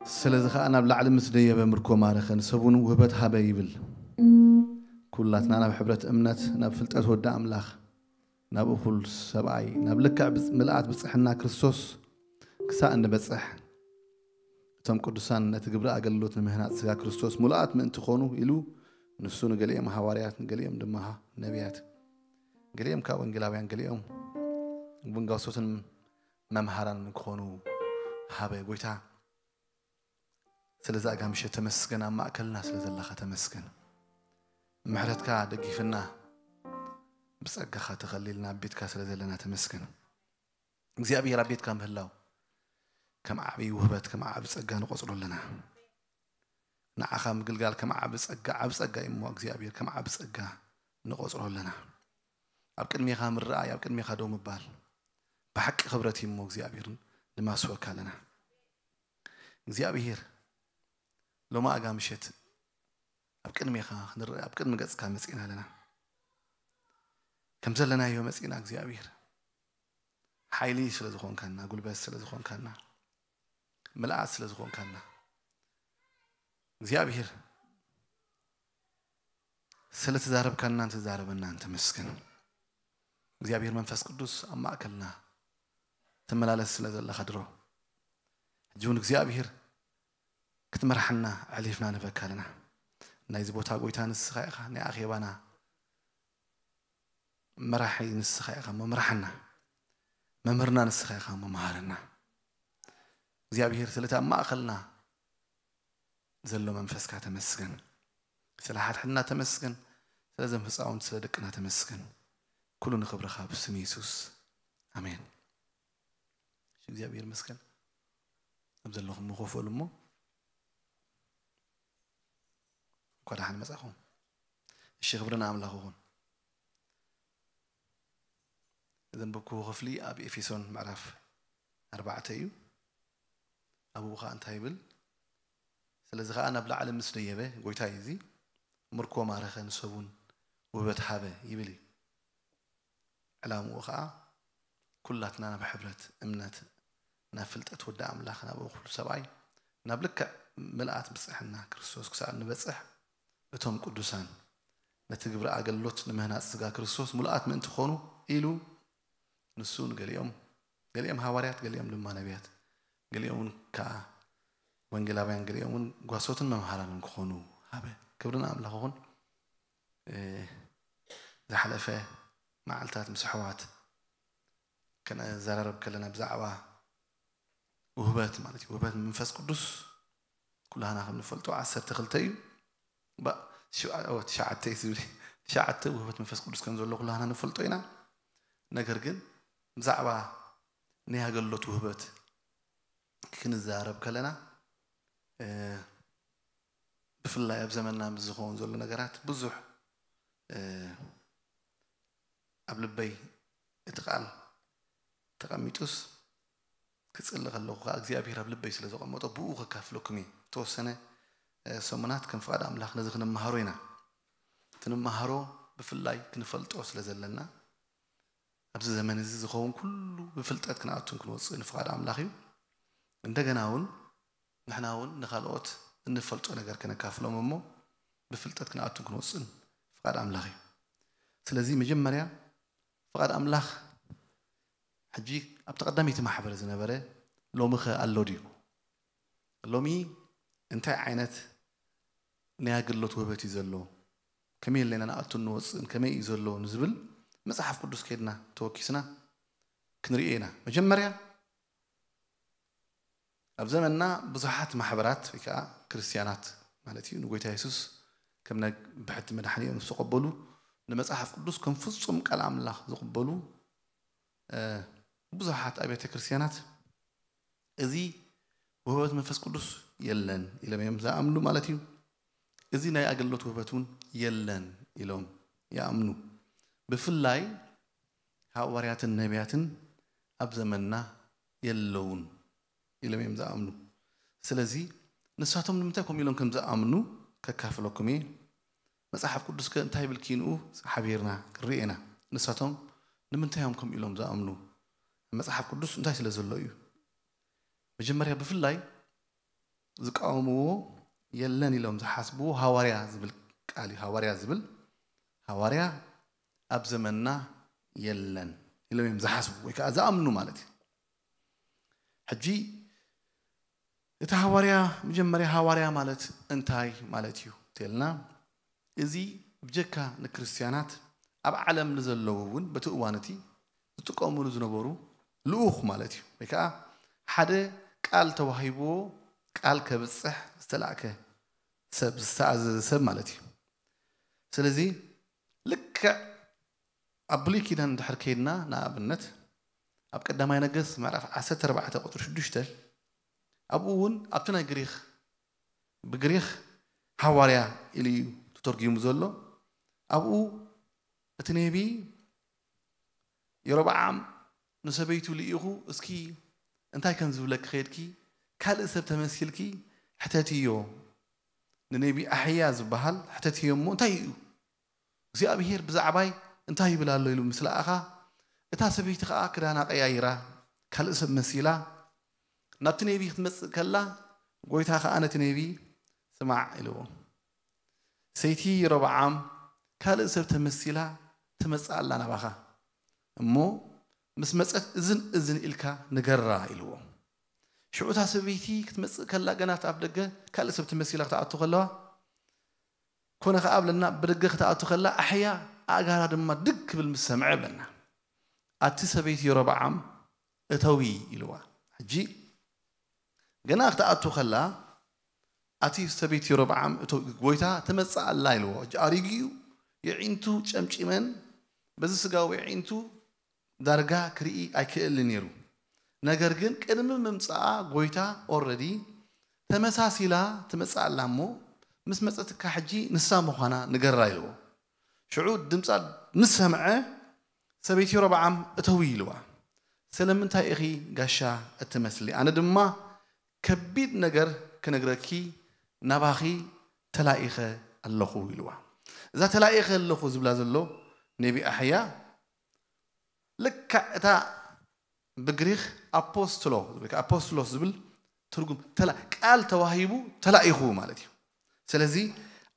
ስለዚ ኸኣ ናብ ላዕሊ ምስ ደየበ ምርኮ ማረኸ፣ ንሰብ እውን ውህበት ሃበ ይብል። ኩላትና ናብ ሕብረት እምነት፣ ናብ ፍልጠት ወዲ ኣምላኽ፣ ናብ እኹል ሰብኣይ፣ ናብ ልክዕ ብጽ-፣ ምልኣት ብጽሕና ክርስቶስ ክሳእ እንበጽሕ፣ እቶም ቅዱሳን ነቲ ግብሪ ኣገልግሎት ንምህናጽ ስጋ ክርስቶስ ሙሉኣት ምእንቲ ኾኑ ኢሉ፣ ንሱ ንገሊኦም ሃዋርያት፣ ንገሊኦም ድማ ነቢያት፣ ገሊኦም ከኣ ወንጌላውያን፣ ገሊኦም እውን ጓሶትን መምሃራን ክኾኑ ሃበ። ጎይታ፣ ስለዚ ኣጋ ምሸት ተመስገን፣ ኣብ ማእከልና ስለ ዘለኻ ተመስገን። ምሕረትካ ደጊፍና፣ ብጸጋኻ ተኸሊልና ኣብ ቤትካ ስለ ዘለና ተመስገን። እግዚኣብሔር ኣብ ቤትካ ምህላው ከም ዓቢ ውህበት፣ ከም ዓቢ ጸጋ ንቆጽሮ ኣለና። ንዓኻ ምግልጋል ከም ዓቢ ጸጋ፣ ዓቢ ጸጋ እዩ እሞ እግዚኣብሔር ከም ዓቢ ጸጋ ንቆጽሮ ኣለና። ኣብ ቅድሜኻ ምርኣይ፣ ኣብ ቅድሜኻ ደው ምባል ብሓቂ ክብረት እዩ እሞ እግዚኣብሔር ንማስወካ ኣለና። እግዚኣብሔር ሎሚ ኣጋ ምሸት ኣብ ቅድሜኻ ክንርአ፣ ኣብ ቅድሚ ገጽካ መጺእና ኣለና። ከም ዘለናዮ መጺእና እግዚኣብሔር ሓይሊ ስለ ዝኾንካና፣ ጉልበት ስለ ዝኾንካና፣ ምልኣት ስለ ዝኾንካና እግዚኣብሔር ስለ ተዛረብካናን ተዛረበናን ተመስገን። እግዚኣብሔር መንፈስ ቅዱስ ኣብ ማእከልና ትመላለስ ስለ ዘለኻ ድሮ ሕጂ እውን እግዚኣብሔር ክትመርሓና ኣሕሊፍና ንህበካ ኣለና። ናይዚ ቦታ ጎይታ ንስኻ ኢኻ፣ ናይ ኣኼባና መራሒ ንስኻ ኢኻ እሞ ምርሓና። መምህርና ንስኻ ኢኻ እሞ መሃረና። እግዚኣብሔር ስለቲ ኣብ ማእከልና ዘሎ መንፈስካ ተመስገን። ስለ ሓድሕድና ተመስገን። ስለዞም ህፃውንቲ ስለ ደቅና ተመስገን። ኩሉ ንኽብርኻ ብስም የሱስ ኣሜን። እሺ፣ እግዚኣብሔር ይመስገን። ኣብ ዘለኹም ኮፍ በሉ እሞ እንኳ ደሓን መጻኹም። እሺ፣ ክብሪ ንኣምላኽ ይኹን። ዘንበብክዎ ክፍሊ ኣብ ኤፌሶን ምዕራፍ ኣርባዕተ እዩ። ኣብኡ ኸኣ እንታይ ይብል? ስለዚ ኸኣ ናብ ላዕሊ ምስ ደየበ፣ ጎይታ እዩ እዚ፣ ምርኮ ማረኸ፣ ንሰቡን ውህበት ሃበ ይብል እዩ። ዕላምኡ ኸኣ ኩላትና ናብ ሕብረት እምነት፣ ናብ ፍልጠት ወዲ ኣምላኽ፣ ናብ እኹል ሰብኣይ፣ ናብ ልክዕ ምልኣት ብጽሕና ክርስቶስ ክሳብ ንበጽሕ፣ እቶም ቅዱሳን ነቲ ግብሪ ኣገልግሎት ንምህናጽ ስጋ ክርስቶስ ምሉኣት ምእንቲ ኾኑ ኢሉ፣ ንሱ ንገሊኦም፣ ገሊኦም ሃዋርያት፣ ገሊኦም ድማ ነቢያት፣ ገሊኦም እውን ከኣ ወንጌላውያን፣ ገሊኦም እውን ጓሶትን መምሃራንን ክኾኑ ሃበ። ክብሪ ንኣምላኽ ይኹን። እ፣ ዝሓለፈ መዓልታት ምስ ኣሕዋት ክንዘራረብ ከለና ብዛዕባ ውህበት ማለት እዩ። ውህበት መንፈስ ቅዱስ ኩላህና ከም ንፈልጦ ዓሰርተ ክልተ እዩ። ባ-፣ ሽውዓ-፣ ኦ፣ ትሽዓተ እዩ ዝብል። ትሽዓተ ውህበት መንፈስ ቅዱስ ከም ዘሎ ኩላህና ንፈልጦ ኢና። ነገር ግን ብዛዕባ ናይ ኣገልግሎት ውህበት ክንዛረብ ከለና፣ እ፣ ብፍላይ ኣብ ዘመንና ምስ ዝኸውን ዘሎ ነገራት ብዙሕ፣ እ፣ ኣብ ልበይ እቲ ቃል ተቐሚጡስ ክጽሊ ከለኹ ከኣ እግዚኣብሔር ኣብ ልበይ ስለ ዘቐመጦ ብኡ ከካፍለኩም እየ። ዝተወሰነ፣ እ፣ ሰሙናት ከም ፍቓድ ኣምላኽ ነዚ ክንመሃሮ ኢና። እቲ ንመሃሮ ብፍላይ ክንፈልጦ ስለ ዘለና ኣብዚ ዘመን እዚ ዝኸውን ኩሉ ብፍልጠት ክንኣቱን ክንወጽእን ፍቓድ ኣምላኽ እዩ። እንደገና እውን ንሕና እውን ንኻልኦት እንፈልጦ ነገር ከነካፍሎም እሞ ብፍልጠት ክንኣቱን ክንወጽእን ፍቓድ ኣምላኽ እዩ። ስለዚ መጀመርያ ፍቓድ ኣምላኽ ሕጂ ኣብቲ ቀዳመይቲ ማሕበር ዝነበረ ሎሚ ኸ ኣሎ ድዩ? ሎሚ እንታይ ዓይነት ናይ ኣገልግሎት ውህበት እዩ ዘሎ? ከመይ ኢልና ንኣቱን ንወጽእን ከመይ እዩ ዘሎ ንዝብል መጽሓፍ ቅዱስ ከይድና ተወኪስና ክንርእዮ ኢና። መጀመርያ ኣብ ዘመንና ብዙሓት ማሕበራት ወይ ከዓ ክርስትያናት ማለት እዩ ንጎይታ የሱስ ከም ናይ ብሕቲ መድሓኒኦም ዝተቐበሉ ንመጽሓፍ ቅዱስ ከም ፍጹም ቃል ኣምላኽ ዝቕበሉ፣ እ፣ ብዙሓት ኣብያተ ክርስትያናት እዚ ውህበት መንፈስ ቅዱስ የለን ኢሎም እዮም ዝኣምኑ ማለት እዩ። እዚ ናይ ኣገልግሎት ውህበት እውን የለን ኢሎም ይኣምኑ። ብፍላይ ሃዋርያትን ነቢያትን ኣብ ዘመንና የለውን ኢሎም እዮም ዝኣምኑ። ስለዚ ንሳቶም ንምንታይ ከምኡ ኢሎም ከም ዝኣምኑ ከካፍለኩም እየ። መጽሓፍ ቅዱስ ከ እንታይ ይብል ኪንኡ ሓቢርና ክንርኢ ኢና። ንሳቶም ንምንታይ እዮም ከምኡ ኢሎም ዝኣምኑ? መጽሓፍ ቅዱስ እንታይ ስለ ዘሎ እዩ? መጀመርያ ብፍላይ ዝቃወምዎ የለን ኢሎም ዝሓስብዎ ሃዋርያ ዝብል ቃል እዩ። ሃዋርያ ዝብል ሃዋርያ ኣብ ዘመንና የለን ኢሎም እዮም ዝሓስቡ ወይ ከዓ ዝኣምኑ ማለት እዩ። ሕጂ እቲ ሃዋርያ መጀመርያ ሃዋርያ ማለት እንታይ ማለት እዩ ተልና፣ እዚ ብጀካ ንክርስትያናት ኣብ ዓለም ንዘለዉ እውን በቲ እዋን እቲ ዝጥቀምሉ ዝነበሩ ልኡኽ ማለት እዩ። ወይ ከዓ ሓደ ቃል ተዋሂብዎ ቃል ከብፅሕ ዝተላእከ ሰብ፣ ዝተኣዘዘ ሰብ ማለት እዩ። ስለዚ ልክዕ ኣብ ብሉይ ኪዳን እንድሕር ከይድና ንኣብነት ኣብ ቀዳማይ ነገስት ምዕራፍ ዓሰርተ ኣርባዕተ ቁፅሪ ሽዱሽተ ኣብኡ እውን ኣብቲ ናይ ግሪክ ብግሪክ ሃዋርያ ኢሉ እዩ ተተርጊሙ ዘሎ። ኣብኡ እቲ ነቢ የሮብዓም ንሰበይቱ ልኢኹ እስኪ እንታይ ከም ዝብለኪ ከይድኪ ካልእ ሰብ ተመሲልኪ ሕተትዮ፣ ንነቢ ኣሕያ ዝበሃል ሕተትዮ እሞ እንታይ እዩ እግዚኣብሔር ብዛዕባይ እንታይ ይብል ኣሎ ኢሉ ምስ ለኣኻ፣ እታ ሰበይቲ ኸዓ ክዳና ቀያይራ ካልእ ሰብ መሲላ ናብቲ ነቢ ክትመጽእ ከላ፣ ጎይታ ኸዓ ነቲ ነቢ፣ ስማዕ ኢልዎ፣ ሰይቲ የሮብዓም ካልእ ሰብ ተመሲላ ትመጽእ ኣላ ናባኻ፣ እሞ ምስ መጸት እዝን እዝን ኢልካ ንገራ ኢልዎ። ሽዑ እታ ሰበይቲ ክትመጽእ ከላ ገና ኣብ ደገ ካልእ ሰብ ተመሲላ ክትኣቱ ከለዋ፣ ኮነ ኸዓ ብለና ብደገ ክትኣቱ ከላ ኣሕያ ኣእጋራ ድማ ድግ ክብል ምስ ሰምዐ ብለና ኣቲ ሰበይቲ የሮብዓም እተዊ ኢልዋ። ሕጂ ገና ክትኣቱ ከላ ኣቲ ሰበይቲ የሮብዓም እተዊ፣ ጎይታ ትመጽእ ኣላ ኢልዎ። ሕጂ ኣሪጉ እዩ፣ የዒንቱ ጨምጪመን በዚ ስጋዊ የዒንቱ ዳርጋ ክርኢ ኣይክእልን ነይሩ። ነገር ግን ቅድሚ ምምጻኣ ጎይታ ኦረዲ ተመሳሲላ ትመጽእ ኣላ እሞ ምስ መጸትካ ሕጂ ንሳ ምዃና ንገራ ኢልዎ። ሽዑ ድምጻ ምስ ሰምዐ ሰበይቲ የሮብዓም እተዊ ኢልዋ። ስለምንታይ ኢኺ ጋሻ እትመስሊ? ኣነ ድማ ከቢድ ነገር ክነግረኪ ናባኺ ተላኢኸ ኣለኹ ኢልዋ። እዛ ተላኢኸ ኣለኹ ዝብላ ዘሎ ነቢ ኣሕያ ልክዕ እታ ብግሪክ ኣፖስትሎ ወይ ከዓ ኣፖስትሎስ ዝብል ትርጉም ተላ- ቃል ተዋሂቡ ተላኢኹ ማለት እዩ። ስለዚ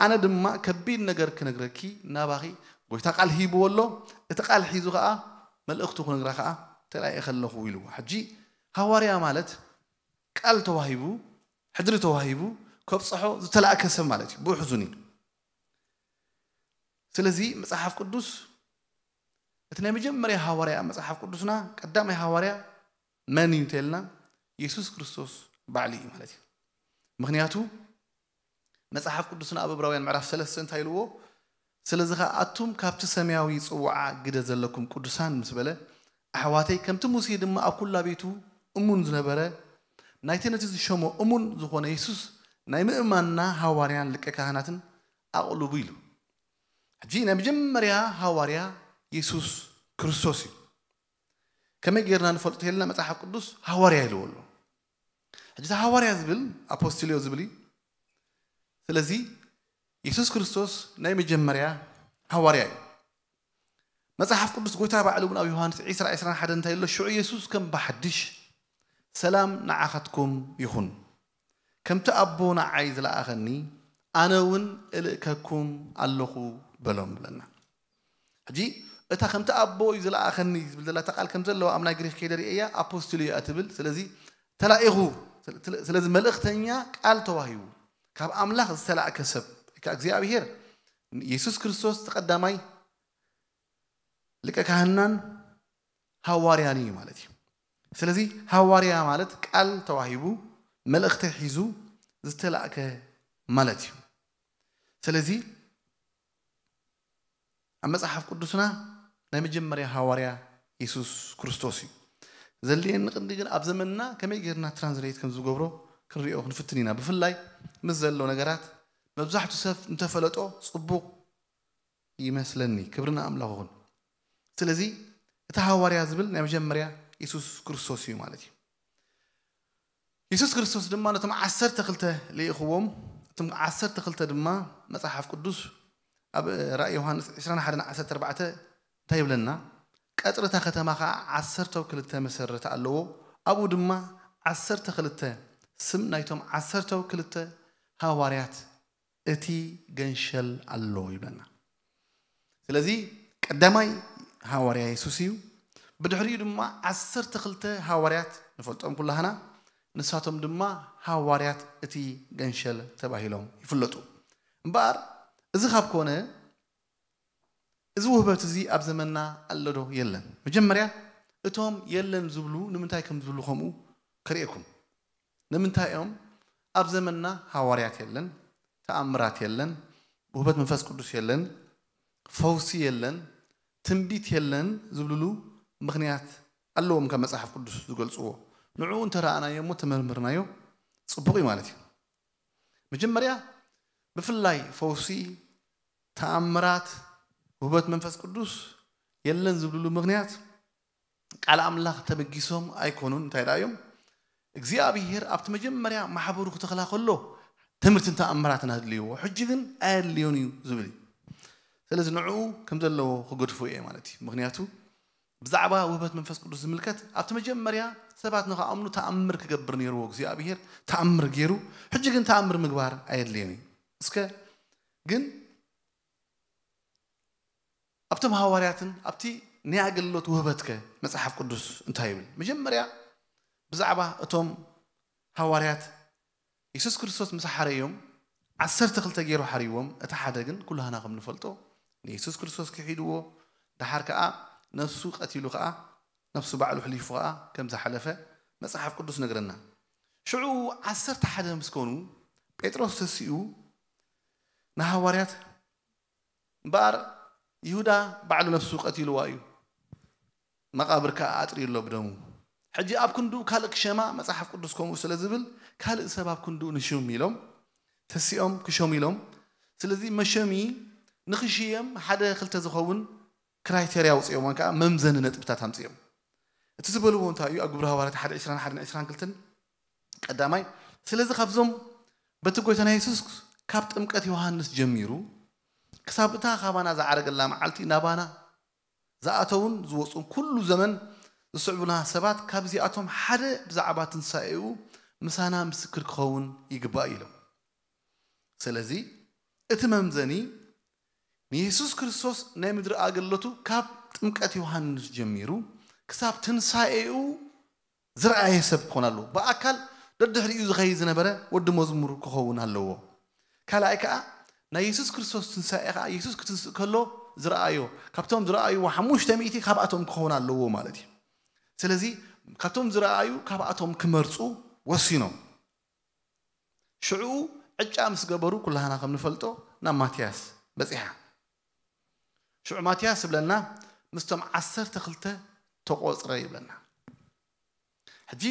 ኣነ ድማ ከቢድ ነገር ክነግረኪ ናባኺ ጎይታ ቃል ሂብዎ ኣሎ። እቲ ቃል ሒዙ ከዓ መልእኽቱ ክነግራ ከዓ ተላኢኸ ኣለኹ ኢልዎ። ሕጂ ሃዋርያ ማለት ቃል ተዋሂቡ ሕድሪ ተዋሂቡ ከብፅሖ ዝተላእከ ሰብ ማለት እዩ። ብኡ ሕዙኒ። ስለዚ መፅሓፍ ቅዱስ እቲ ናይ መጀመርያ ሃዋርያ ኣብ መፅሓፍ ቅዱስና ቀዳማይ ሃዋርያ መን እዩ እንተልና የሱስ ክርስቶስ ባዕሉ እዩ ማለት እዩ። ምክንያቱ መጽሓፍ ቅዱስና ኣብ ዕብራውያን ምዕራፍ ሰለስተ እንታይ ኢልዎ? ስለዚ ኸኣ ኣቱም ካብቲ ሰማያዊ ጽውዓ ግደ ዘለኩም ቅዱሳን ምስ በለ፣ ኣሕዋተይ ከምቲ ሙሴ ድማ ኣብ ኩላ ቤቱ እሙን ዝነበረ፣ ናይቲ ነቲ ዝሸሞ እሙን ዝኾነ የሱስ ናይ ምእማንና ሃዋርያን ሊቀ ካህናትን ኣቕልቡ ኢሉ። ሕጂ ናይ መጀመርያ ሃዋርያ የሱስ ክርስቶስ እዩ። ከመይ ጌርና ንፈልጦ ተልና መጽሓፍ ቅዱስ ሃዋርያ ኢልዎ ኣሎ። ሕጂ እቲ ሃዋርያ ዝብል ኣፖስትልዮ ዝብል እዩ። ስለዚ የሱስ ክርስቶስ ናይ መጀመርያ ሃዋርያ እዩ። መጽሓፍ ቅዱስ ጎይታ ባዕሉ እውን ኣብ ዮሃንስ ዒስራ ዒስራን ሓደን እንታይ ኣሎ? ሽዑ የሱስ ከም ብሓድሽ ሰላም ንዓኻትኩም ይኹን፣ ከምቲ ኣቦ ንዓይ ዝለኣኸኒ ኣነ እውን እልእከኩም ኣለኹ በሎም ብለና። ሕጂ እታ ከምቲ ኣቦ እዩ ዝለኣኸኒ ዝብል ዘላ እታ ቃል ከም ዘለዋ ኣብ ናይ ግሪክ ከይደ ርእየያ ኣፖስትልዮ እያ ትብል። ስለዚ ተላኢኹ፣ ስለዚ መልእኽተኛ ቃል ተዋሂቡ ካብ ኣምላኽ ዝተላእከ ሰብ ወይ ከዓ እግዚኣብሄር የሱስ ክርስቶስ እቲ ቀዳማይ ሊቀ ካህናን ሃዋርያን እዩ ማለት እዩ። ስለዚ ሃዋርያ ማለት ቃል ተዋሂቡ መልእኽቲ ሒዙ ዝተላእከ ማለት እዩ። ስለዚ ኣብ መጽሓፍ ቅዱስና ናይ መጀመርያ ሃዋርያ የሱስ ክርስቶስ እዩ። ዘድልየኒ ቅንዲ ግን ኣብ ዘመንና ከመይ ጌርና ትራንስሌት ከም ዝገብሮ ክንሪኦ ክንፍትን ኢና። ብፍላይ ምስ ዘሎ ነገራት መብዛሕቱ ሰብ እንተፈለጦ ጽቡቕ ይመስለኒ። ክብሪ ንኣምላኽ ይኹን። ስለዚ እቲ ሃዋርያ ዝብል ናይ መጀመርያ የሱስ ክርስቶስ እዩ ማለት እዩ። የሱስ ክርስቶስ ድማ ነቶም ዓሰርተ ክልተ ልኢኽዎም። እቶም ዓሰርተ ክልተ ድማ መጽሓፍ ቅዱስ ኣብ ራእይ ዮሃንስ ዕስራን ሓደን ዓሰርተ ኣርባዕተ እንታይ ይብለና? ቀጽሪ እታ ከተማ ኸዓ ዓሰርተ ክልተ መሰረት ኣለዎ፣ ኣብኡ ድማ ዓሰርተ ክልተ ስም ናይቶም ዓሰርተው ክልተ ሃዋርያት እቲ ገንሸል ኣሎ ይብለና። ስለዚ ቀዳማይ ሃዋርያ የሱስ እዩ። ብድሕሪኡ ድማ ዓሰርተ ክልተ ሃዋርያት ንፈልጦም ኩላህና፣ ንሳቶም ድማ ሃዋርያት እቲ ገንሸል ተባሂሎም ይፍለጡ። እምበኣር እዚ ካብ ኮነ፣ እዚ ውህበት እዚ ኣብ ዘመንና ኣሎ ዶ የለን? መጀመርያ እቶም የለን ዝብሉ ንምንታይ ከም ዝብሉ ከምኡ ከርእየኩም። ንምንታይ እዮም ኣብ ዘመንና ሃዋርያት የለን፣ ተኣምራት የለን፣ ውህበት መንፈስ ቅዱስ የለን፣ ፈውሲ የለን፣ ትንቢት የለን ዝብልሉ ምኽንያት ኣለዎም ካብ መጽሓፍ ቅዱስ ዝገልጽዎ። ንዕኡ እንተረኣናዮ እሞ ተመርምርናዮ ጽቡቕ እዩ ማለት እዩ። መጀመርያ ብፍላይ ፈውሲ፣ ተኣምራት፣ ውህበት መንፈስ ቅዱስ የለን ዝብልሉ ምኽንያት ቃል ኣምላኽ ተበጊሶም ኣይኮኑን። እንታይ ደኣ እዮም? እግዚኣብሔር ኣብቲ መጀመርያ ማሕበሩ ክተኽላ ከሎ ትምህርትን ተኣምራትን ኣድልይዎ፣ ሕጂ ግን ኣየድልዮን እዩ ዝብል እዩ። ስለዚ ንዕኡ ከም ዘለዎ ክገድፎ እየ ማለት እዩ። ምኽንያቱ ብዛዕባ ውህበት መንፈስ ቅዱስ ዝምልከት ኣብቲ መጀመርያ ሰባት ንኽኣምኑ ተኣምር ክገብር ነይርዎ እግዚኣብሔር፣ ተኣምር ገይሩ። ሕጂ ግን ተኣምር ምግባር ኣየድልዮን እዩ። እስከ ግን ኣብቶም ሃዋርያትን ኣብቲ ናይ ኣገልግሎት ውህበትከ መጽሓፍ ቅዱስ እንታይ ይብል? መጀመርያ ብዛዕባ እቶም ሃዋርያት የሱስ ክርስቶስ ምስ ሓረዮም ዓሰርተ ክልተ ገይሩ ሓርይዎም። እቲ ሓደ ግን ኩላህና ከም ንፈልጦ ንየሱስ ክርስቶስ ክሒድዎ፣ ደሓር ከኣ ነፍሱ ቀቲሉ ከኣ፣ ነፍሱ ባዕሉ ሕሊፉ ከኣ ከም ዝሓለፈ መጽሓፍ ቅዱስ ነግረና። ሽዑ ዓሰርተ ሓደ ምስ ኮኑ ጴጥሮስ ተሲኡ ንሃዋርያት፣ እምበኣር ይሁዳ ባዕሉ ነፍሱ ቀቲልዋ እዩ፣ መቓብር ከኣ ኣጥርዩ ኣሎ ብደሙ። ሕጂ ኣብ ክንድኡ ካልእ ክሸማ መጽሓፍ ቅዱስ ከምኡ ስለ ዝብል ካልእ ሰብ ኣብ ክንድኡ ንሽም ኢሎም ተሲኦም ክሸሙ ኢሎም። ስለዚ መሸሚ ንኽሽየም ሓደ ክልተ ዝኸውን ክራይቴርያ ኣውፂኦም ወይ ከዓ መምዘኒ ነጥብታት ኣምፅኦም። እቲ ዝበልዎ እንታይ እዩ? ኣብ ግብረ ሃዋርያት ሓደ ዕስራን ሓደን ዕስራን ክልተን ቀዳማይ፣ ስለዚ ካብዞም በቲ ጎይታና የሱስ ካብ ጥምቀት ዮሃንስ ጀሚሩ ክሳብ እታ ካባና ዝዓረገላ መዓልቲ ናባና ዝኣተውን ዝወፁን ኩሉ ዘመን ዝስዕቡና ሰባት ካብዚኣቶም ሓደ ብዛዕባ ትንሳኤኡ ምሳና ምስክር ክኸውን ይግባእ ኢሎም። ስለዚ እቲ መምዘኒ ንየሱስ ክርስቶስ ናይ ምድሪ ኣገልግሎቱ ካብ ጥምቀት ዮሃንስ ጀሚሩ ክሳብ ትንሳኤኡ ዝረኣየ ሰብ ክኾን ኣለዎ። ብኣካል ደድሕሪኡ ዝኸይድ ዝነበረ ወዲ መዝሙር ክኸውን ኣለዎ። ካልኣይ ከኣ ናይ የሱስ ክርስቶስ ትንሳኤ ከኣ የሱስ ክትንስእ ከሎ ዝረኣዮ፣ ካብቶም ዝረኣይዎ ሓሙሽተ ሚእቲ ካብኣቶም ክኸውን ኣለዎ ማለት እዩ። ስለዚ ካብቶም ዝረኣዩ ካብኣቶም ክመርጹ ወሲኖም። ሽዑ ዕጫ ምስ ገበሩ ኩላህና ከም ንፈልጦ ናብ ማትያስ በጺሓ። ሽዑ ማትያስ ዝብለና ምስቶም ዓሰርተ ክልተ ተቖጽረ ይብለና። ሕጂ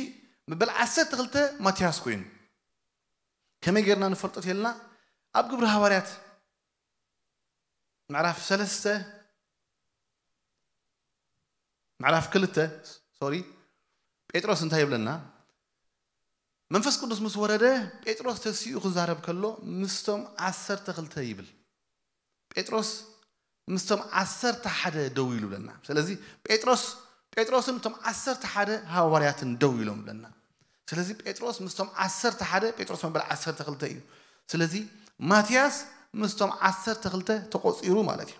መበል ዓሰርተ ክልተ ማትያስ ኮይኑ ከመይ ጌርና ንፈልጦ ተልና ኣብ ግብሪ ሃዋርያት ምዕራፍ ሰለስተ ምዕራፍ ክልተ ሶሪ ጴጥሮስ እንታይ ይብለና? መንፈስ ቅዱስ ምስ ወረደ ጴጥሮስ ተሲኡ ክዛረብ ከሎ ምስቶም ዓሰርተ ክልተ ይብል። ጴጥሮስ ምስቶም ዓሰርተ ሓደ ደው ኢሉ ብለና። ስለዚ ጴጥሮስ ጴጥሮስን እቶም ዓሰርተ ሓደ ሃዋርያትን ደው ኢሎም ብለና። ስለዚ ጴጥሮስ ምስቶም ዓሰርተ ሓደ፣ ጴጥሮስ መበል ዓሰርተ ክልተ እዩ። ስለዚ ማትያስ ምስቶም ዓሰርተ ክልተ ተቖጺሩ ማለት እዩ።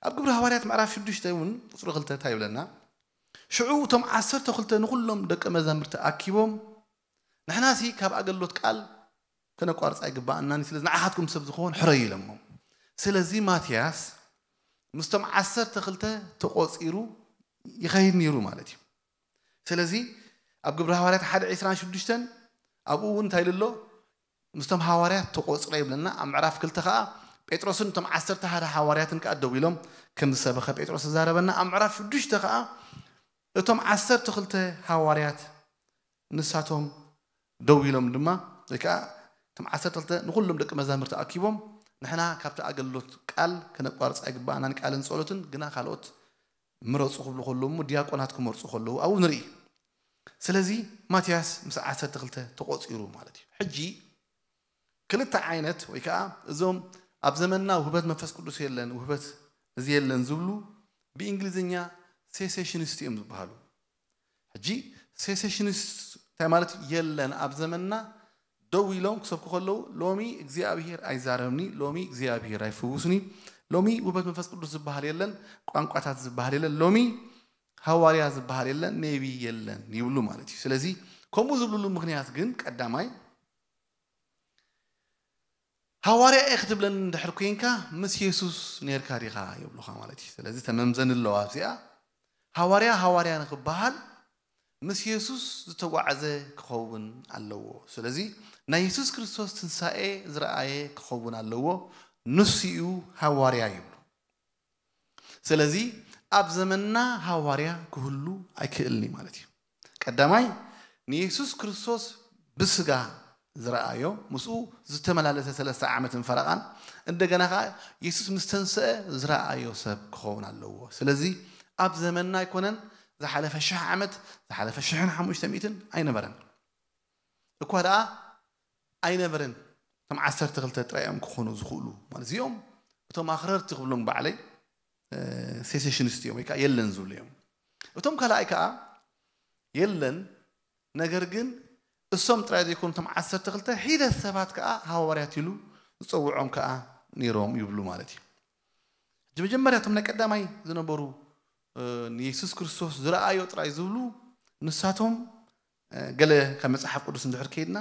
ኣብ ግብሪ ሃዋርያት ምዕራፍ ሽዱሽተ እውን ቁጽሪ ክልተ እንታይ ይብለና? ሽዑ እቶም ዓሰርተ ክልተ ንኹሎም ደቀ መዛሙርቲ ኣኪቦም፣ ንሕናሲ ካብ ኣገልግሎት ቃል ከነቋርጽ ኣይግባኣናን፣ ስለዚ ንዓኻትኩም ሰብ ዝኸውን ሕረዩ ኢሎሞም። ስለዚ ማትያስ ምስቶም ዓሰርተ ክልተ ተቖጺሩ ይኸይድ ነይሩ ማለት እዩ። ስለዚ ኣብ ግብሪ ሃዋርያት ሓደ ዕስራን ሽዱሽተን ኣብኡ እውን እንታይ ኢሉ ኣሎ? ምስቶም ሃዋርያት ተቖጽረ ይብለና። ኣብ ምዕራፍ ክልተ ኸዓ ጴጥሮስን እቶም ዓሰርተ ሓደ ሃዋርያትን ከኣ ደው ኢሎም ከም ዝሰበኸ ጴጥሮስ ተዛረበና። ኣብ ምዕራፍ ሽዱሽተ ኸዓ እቶም ዓሰርተ ክልተ ሃዋርያት ንሳቶም ደው ኢሎም ድማ ወይ ከዓ እቶም ዓሰርተ ክልተ ንኹሎም ደቂ መዛሙርቲ ኣኪቦም ንሕና ካብቲ ኣገልግሎት ቃል ከነቋርጽ ኣይግባኣናን፣ ቃልን ጸሎትን ግና ካልኦት ምረጹ ክብሉ ከለዉ እሞ ዲያቆናት ክመርጹ ከለዉ ኣብኡ ንርኢ። ስለዚ ማትያስ ምስ ዓሰርተ ክልተ ተቖጺሩ ማለት እዩ። ሕጂ ክልተ ዓይነት ወይ ከዓ እዞም ኣብ ዘመንና ውህበት መንፈስ ቅዱስ የለን፣ ውህበት እዚ የለን ዝብሉ ብእንግሊዝኛ ሴሴሽኒስት እዮም ዝበሃሉ። ሕጂ ሴሴሽኒስት እንታይ ማለት እዩ? የለን። ኣብ ዘመንና ደው ኢሎም ክሰብኩ ከለዉ፣ ሎሚ እግዚኣብሔር ኣይዛረብኒ፣ ሎሚ እግዚኣብሔር ኣይፍውስኒ፣ ሎሚ ውበት መንፈስ ቅዱስ ዝበሃል የለን፣ ቋንቋታት ዝበሃል የለን፣ ሎሚ ሃዋርያ ዝበሃል የለን፣ ኔቢ የለን ይብሉ ማለት እዩ። ስለዚ ከምኡ ዝብልሉ ምክንያት ግን ቀዳማይ ሃዋርያ እየ ክትብለኒ እንድሕር ኮንካ ምስ የሱስ ኔርካ ዲኻ ይብሉኻ ማለት እዩ። ስለዚ ተመምዘኒ ኣለዋ ኣብዚኣ። ሃዋርያ ሃዋርያ ንክበሃል ምስ የሱስ ዝተጓዓዘ ክኸውን ኣለዎ። ስለዚ ናይ የሱስ ክርስቶስ ትንሳኤ ዝረኣየ ክኸውን ኣለዎ። ንሱ እዩ ሃዋርያ ይብሉ። ስለዚ ኣብ ዘመንና ሃዋርያ ክህሉ ኣይክእልን እዩ ማለት እዩ። ቀዳማይ ንየሱስ ክርስቶስ ብስጋ ዝረኣዮ ምስኡ ዝተመላለሰ ሰለስተ ዓመትን ፈረቓን እንደገና ከዓ የሱስ ምስ ተንስአ ዝረኣዮ ሰብ ክኸውን ኣለዎ። ስለዚ ኣብ ዘመንና ኣይኮነን ዝሓለፈ ሽሕ ዓመት ዝሓለፈ ሽሕን ሓሙሽተ ሚእትን ኣይነበረን እኳ ደኣ ኣይነበረን። እቶም ዓሰርተ ክልተ ጥራይ እዮም ክኾኑ ዝኽእሉ ማለት እዚኦም እቶም ኣኽረርቲ ክብሎም ባዕለይ ሴሴሽኒስት እዮም ወይ ከዓ የለን ዝብሉ እዮም። እቶም ካልኣይ ከዓ የለን፣ ነገር ግን እሶም ጥራይ ዘይኮኑ እቶም ዓሰርተ ክልተ ሒደት ሰባት ከዓ ሃዋርያት ኢሉ ዝፀውዖም ከዓ ነይሮም ይብሉ ማለት እዩ። እቲ መጀመርያ እቶም ናይ ቀዳማይ ዝነበሩ ንየሱስ ክርስቶስ ዝረኣዮ ጥራይ ዝብሉ ንሳቶም ገለ ካብ መፅሓፍ ቅዱስ እንድሕር ከይድና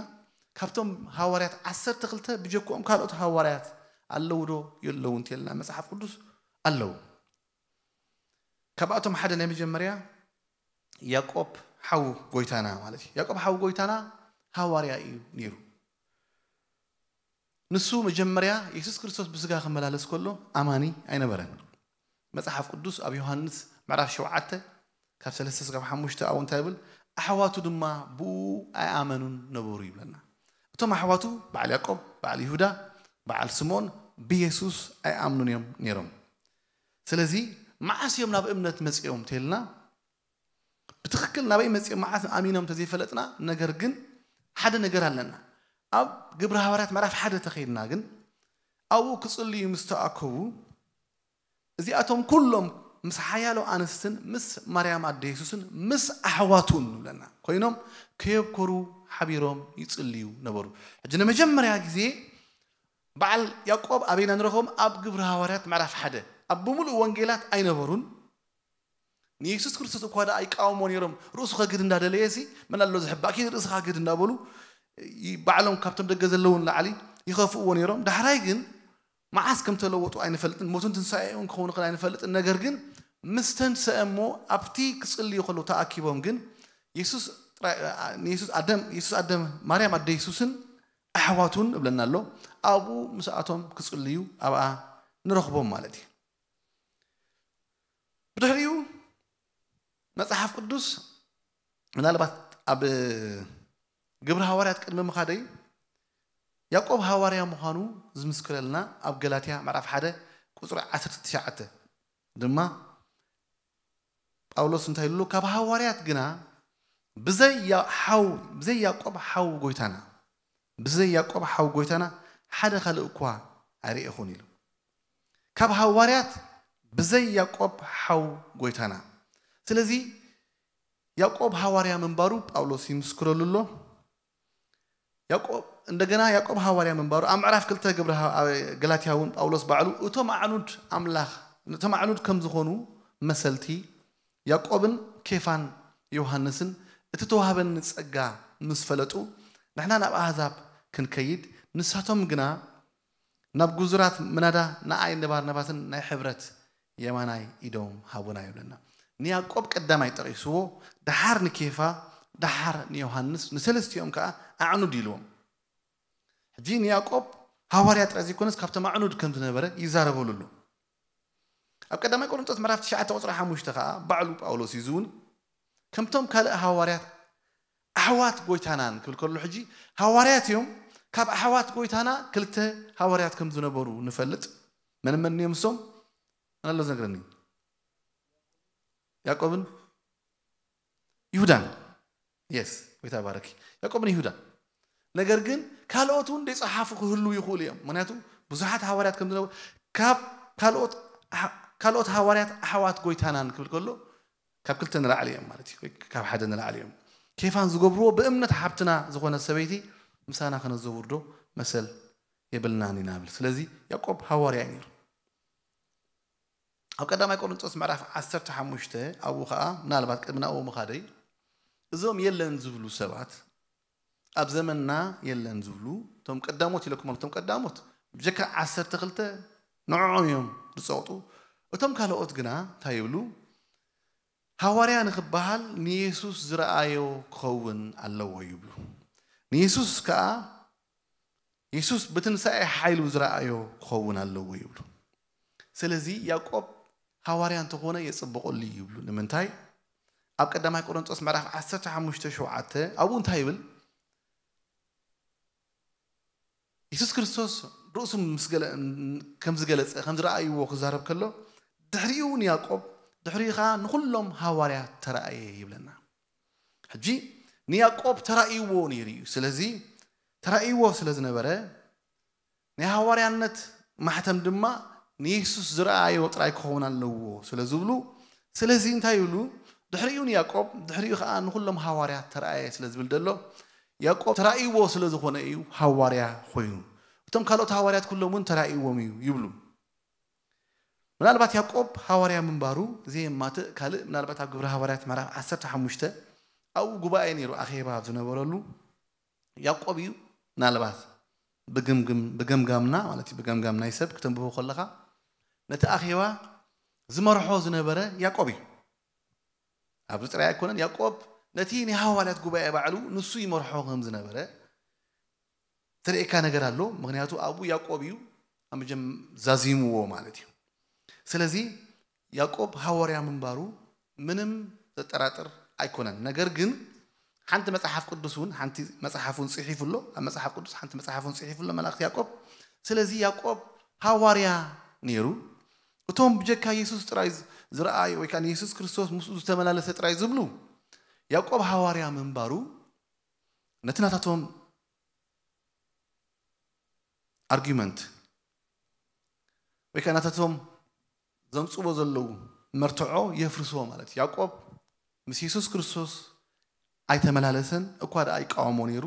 ካብቶም ሃዋርያት ዓሰርተ ክልተ ብጀክኦም ካልኦት ሃዋርያት ኣለዉ ዶ የለዉ እንተልና መፅሓፍ ቅዱስ ኣለዉ። ካብኣቶም ሓደ ናይ መጀመርያ ያዕቆብ ሓው ጎይታና ማለት እዩ። ያዕቆብ ሓው ጎይታና ሃዋርያ እዩ ነይሩ። ንሱ መጀመርያ የሱስ ክርስቶስ ብስጋ ክመላለስ ከሎ ኣማኒ ኣይነበረን። መጽሓፍ ቅዱስ ኣብ ዮሃንስ ምዕራፍ ሸውዓተ ካብ ሰለስተ ስጋብ ሓሙሽተ ኣብኡ እንታይ ይብል? ኣሕዋቱ ድማ ብኡ ኣይኣመኑን ነበሩ ይብለና። እቶም ኣሕዋቱ በዓል ያዕቆብ፣ በዓል ይሁዳ፣ በዓል ስምዖን ብየሱስ ኣይኣምኑን እዮም ነይሮም። ስለዚ መዓስ እዮም ናብ እምነት መጺኦም ተልና ብትኽክል ናበይ መጺኦም መዓስ ኣሚኖም ተዘይፈለጥና፣ ነገር ግን ሓደ ነገር ኣለና። ኣብ ግብረ ሃዋርያት ምዕራፍ ሓደ ተኸይድና ግን ኣብኡ ክጽልዩ ምስ ተኣከቡ እዚኣቶም ኩሎም ምስ ሓያሎ ኣንስትን ምስ ማርያም ኣደ የሱስን ምስ ኣሕዋቱን ንብለና ኮይኖም ከየብኮሩ ሓቢሮም ይጽልዩ ነበሩ። ሕጂ ንመጀመርያ ግዜ በዓል ያዕቆብ ኣበይና ንረኽቦም? ኣብ ግብረ ሃዋርያት ምዕራፍ ሓደ። ኣብ ብምሉእ ወንጌላት ኣይነበሩን። ንየሱስ ክርስቶስ እኳ ደኣ ይቃወሞ ነይሮም። ርእሱ ከግድ እንዳደለየ ሲ መን ኣሎ ዝሕባእ ኪድ ርእስኻ ግድ እንዳበሉ ባዕሎም ካብቶም ደገ ዘለውን ላዕሊ ይኸፍእዎ ነይሮም። ዳሕራይ ግን መዓስ ከም ተለወጡ ኣይንፈልጥን። ሞትን ትንሳኤ እውን ክኸውን ይኽእል ኣይንፈልጥን። ነገር ግን ምስ ተንስአ እሞ ኣብቲ ክጽልዩ ከለዉ ተኣኪቦም ግን የሱስ ጥራይ ንየሱስ ኣደም የሱስ ኣደም ማርያም ኣደ የሱስን ኣሕዋቱን እብለና ኣሎ። ኣብኡ ምስኣቶም ክጽልዩ ኣብኣ ንረኽቦም ማለት እዩ። ብድሕሪኡ መጽሓፍ ቅዱስ ምናልባት ኣብ ግብሪ ሃዋርያት ቅድሚ ምኻደይ ያዕቆብ ሃዋርያ ምዃኑ ዝምስክረልና ኣብ ገላትያ ምዕራፍ ሓደ ቁጽሪ ዓሰርተ ትሽዓተ ድማ ጳውሎስ እንታይ ኢሉ? ካብ ሃዋርያት ግና ብዘይ ያ- ሓው ብዘይ ያዕቆብ ሓው ጎይታና ብዘይ ያዕቆብ ሓው ጎይታና ሓደ ካልእ እኳ ኣይርኤኹን ኢሉ። ካብ ሃዋርያት ብዘይ ያዕቆብ ሓው ጎይታና። ስለዚ ያዕቆብ ሃዋርያ ምንባሩ ጳውሎስ ይምስክረሉ ኣሎ። ያዕቆብ እንደገና ያዕቆብ ሃዋርያ ምንባሩ ኣብ ምዕራፍ ክልተ ግብረ ሃ- ኣብ ገላትያ እውን ጳውሎስ ባዕሉ እቶም ኣዕኑድ ኣምላኽ እቶም ኣዕኑድ ከም ዝኾኑ መሰልቲ ያዕቆብን ኬፋን ዮሃንስን እቲ ተዋህበኒ ጸጋ ምስ ፈለጡ ንሕና ናብ ኣህዛብ ክንከይድ ንሳቶም ግና ናብ ግዙራት ምናዳ ንኣይ ንባርናባስን ናይ ሕብረት የማናይ ኢዶም ሃቡና ይብለና። ንያዕቆብ ቀዳማይ ጠቒስዎ፣ ደሓር ንኬፋ፣ ደሓር ንዮሃንስ፣ ንሰለስቲኦም ከኣ ኣዕኑድ ኢልዎም። ሕጂ ንያዕቆብ ሃዋርያ ጥራይ ዘይኮነስ ካብቶም ኣዕኑድ ከም ዝነበረ ይዛረበሉ ኣሎ። ኣብ ቀዳማይ ቆሮንጦስ ምዕራፍ ትሽዓተ ቁጽሪ ሓሙሽተ ከኣ ባዕሉ ጳውሎስ እዩ ዝውን ከምቶም ካልእ ሃዋርያት ኣሕዋት ጎይታናን ክብል ከሎ ሕጂ ሃዋርያት እዮም። ካብ ኣሕዋት ጎይታና ክልተ ሃዋርያት ከም ዝነበሩ ንፈልጥ። መን መን እዮም እሶም? መን ኣሎ ዝነግረኒ? ያዕቆብን ይሁዳን። የስ፣ ጎይታ ባረኪ። ያዕቆብን ይሁዳን። ነገር ግን ካልኦት እውን ዘይጸሓፉ ክህልዉ ይኽእሉ እዮም። ምክንያቱ ብዙሓት ሃዋርያት ከም ዝነበሩ ካብ ካልኦት ኣሕ- ካልኦት ሃዋርያት ኣሕዋት ጎይታናን ክብል ከሎ ካብ ክልተ ንላዕሊ እዮም ማለት እዩ። ወይ ካብ ሓደ ንላዕሊ እዮም። ኬፋን ዝገብርዎ ብእምነት ሓብትና ዝኾነ ሰበይቲ ምሳና ከነዘውርዶ መሰል የብልናን ኢና ብል። ስለዚ ያዕቆብ ሃዋርያ እዩ ነይሩ። ኣብ ቀዳማይ ቆሮንጦስ ምዕራፍ ዓሰርተ ሓሙሽተ ኣብኡ ኸዓ ምናልባት ቅድሚ ናብኡ ምኻደይ እዞም የለን ዝብሉ ሰባት ኣብ ዘመንና የለን ዝብሉ እቶም ቀዳሞት ኢለኩም እቶም ቀዳሞት ብጀካ ዓሰርተ ክልተ ንዕኦም እዮም ዝፀቕጡ። እቶም ካልኦት ግና እንታይ ይብሉ? ሃዋርያ ንክበሃል ንየሱስ ዝረኣዮ ክኸውን ኣለዎ ይብሉ። ንየሱስ ከዓ የሱስ ብትንሳኤ ሓይሉ ዝረኣዮ ክኸውን ኣለዎ ይብሉ። ስለዚ ያዕቆብ ሃዋርያ እንተኾነ የጽብቐሉ ይብሉ። ንምንታይ? ኣብ ቀዳማይ ቆሮንጦስ ምዕራፍ ዓሰርተ ሓሙሽተ ሸውዓተ ኣብኡ እንታይ ይብል? የሱስ ክርስቶስ ርእሱ ምስ ገለ- ከም ዝገለጸ ከም ዝረኣይዎ ክዛረብ ከሎ ድሕሪኡ ንያዕቆብ ድሕሪኡ ከዓ ንኹሎም ሃዋርያት ተረኣየ ይብለና። ሕጂ ንያዕቆብ ተራእይዎ ነይሩ እዩ። ስለዚ ተራእይዎ ስለ ዝነበረ ናይ ሃዋርያነት ማሕተም ድማ ንየሱስ ዝረኣዮ ጥራይ ክኸውን ኣለዎ ስለ ዝብሉ፣ ስለዚ እንታይ ይብሉ? ድሕሪኡ ንያዕቆብ ድሕሪኡ ከዓ ንኩሎም ሃዋርያት ተረኣየ ስለ ዝብል ዘሎ ያዕቆብ ተራእይዎ ስለ ዝኾነ እዩ ሃዋርያ ኮይኑ። እቶም ካልኦት ሃዋርያት ኩሎም እውን ተራእይዎም እዩ ይብሉ። ምናልባት ያዕቆብ ሃዋርያ ምንባሩ ዘየማትእ ካልእ ምናልባት ኣብ ግብሪ ሃዋርያት ምዕራፍ ዓሰርተ ሓሙሽተ ኣብኡ ጉባኤ ነይሩ ኣኼባ ኣብ ዝነበረሉ ያዕቆብ እዩ ምናልባት ብግምግም ብገምጋምና ማለት እዩ ብገምጋም ናይ ሰብ ክተንብቦ ከለኻ ነቲ ኣኼባ ዝመርሖ ዝነበረ ያዕቆብ እዩ። ኣብዚ ጥራይ ኣይኮነን ያዕቆብ ነቲ ናይ ሃዋርያት ጉባኤ ባዕሉ ንሱ ይመርሖ ከም ዝነበረ ተርእየካ ነገር ኣሎ። ምክንያቱ ኣብኡ ያዕቆብ እዩ ኣብ መጀም ዛዚምዎ ማለት እዩ። ስለዚ ያዕቆብ ሃዋርያ ምንባሩ ምንም ዘጠራጥር ኣይኮነን። ነገር ግን ሓንቲ መጽሓፍ ቅዱስ እውን ሓንቲ መጽሓፍ እውን ጽሒፉ ኣሎ። ኣብ መጽሓፍ ቅዱስ ሓንቲ መጽሓፍ እውን ጽሒፉ ኣሎ መልእኽቲ ያዕቆብ። ስለዚ ያዕቆብ ሃዋርያ ነይሩ። እቶም ብጀካ የሱስ ጥራይ ዝረኣዩ ወይ ከዓ ንየሱስ ክርስቶስ ምስኡ ዝተመላለሰ ጥራይ ዝብሉ ያዕቆብ ሃዋርያ ምንባሩ ነቲ ናታቶም ኣርጊመንት ወይ ከዓ ናታቶም ዘምፅዎ ዘለዉ መርትዖ የፍርስዎ ማለት እዩ። ያዕቆብ ምስ የሱስ ክርስቶስ ኣይተመላለሰን እኳ ደኣ ይቃወሞ ነይሩ።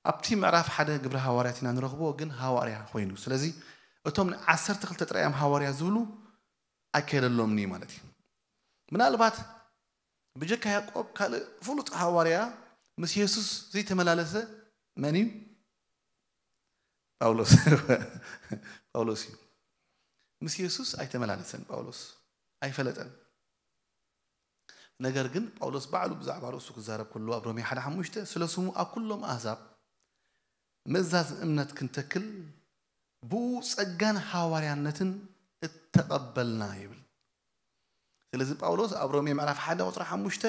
ኣብቲ ምዕራፍ ሓደ ግብሪ ሃዋርያት ኢና ንረኽቦ ግን ሃዋርያ ኮይኑ። ስለዚ እቶም ዓሰርተ ክልተ ጥራይ እዮም ሃዋርያ ዝብሉ ኣይከየደሎምን እዩ ማለት እዩ። ምናልባት ብጀካ ያዕቆብ ካልእ ፍሉጥ ሃዋርያ ምስ የሱስ ዘይተመላለሰ መን እዩ? ጳውሎስ ጳውሎስ እዩ። ምስ የሱስ ኣይተመላለሰን ጳውሎስ ኣይፈለጠን። ነገር ግን ጳውሎስ ባዕሉ ብዛዕባ ርእሱ ክዛረብ ከሎ ኣብ ሮሜ ሓደ ሓሙሽተ ስለ ስሙ ኣብ ኩሎም ኣህዛብ ምእዛዝ እምነት ክንተክል ብኡ ጸጋን ሃዋርያነትን እተቐበልና ይብል። ስለዚ ጳውሎስ ኣብ ሮሜ ምዕራፍ ሓደ ቁፅሪ ሓሙሽተ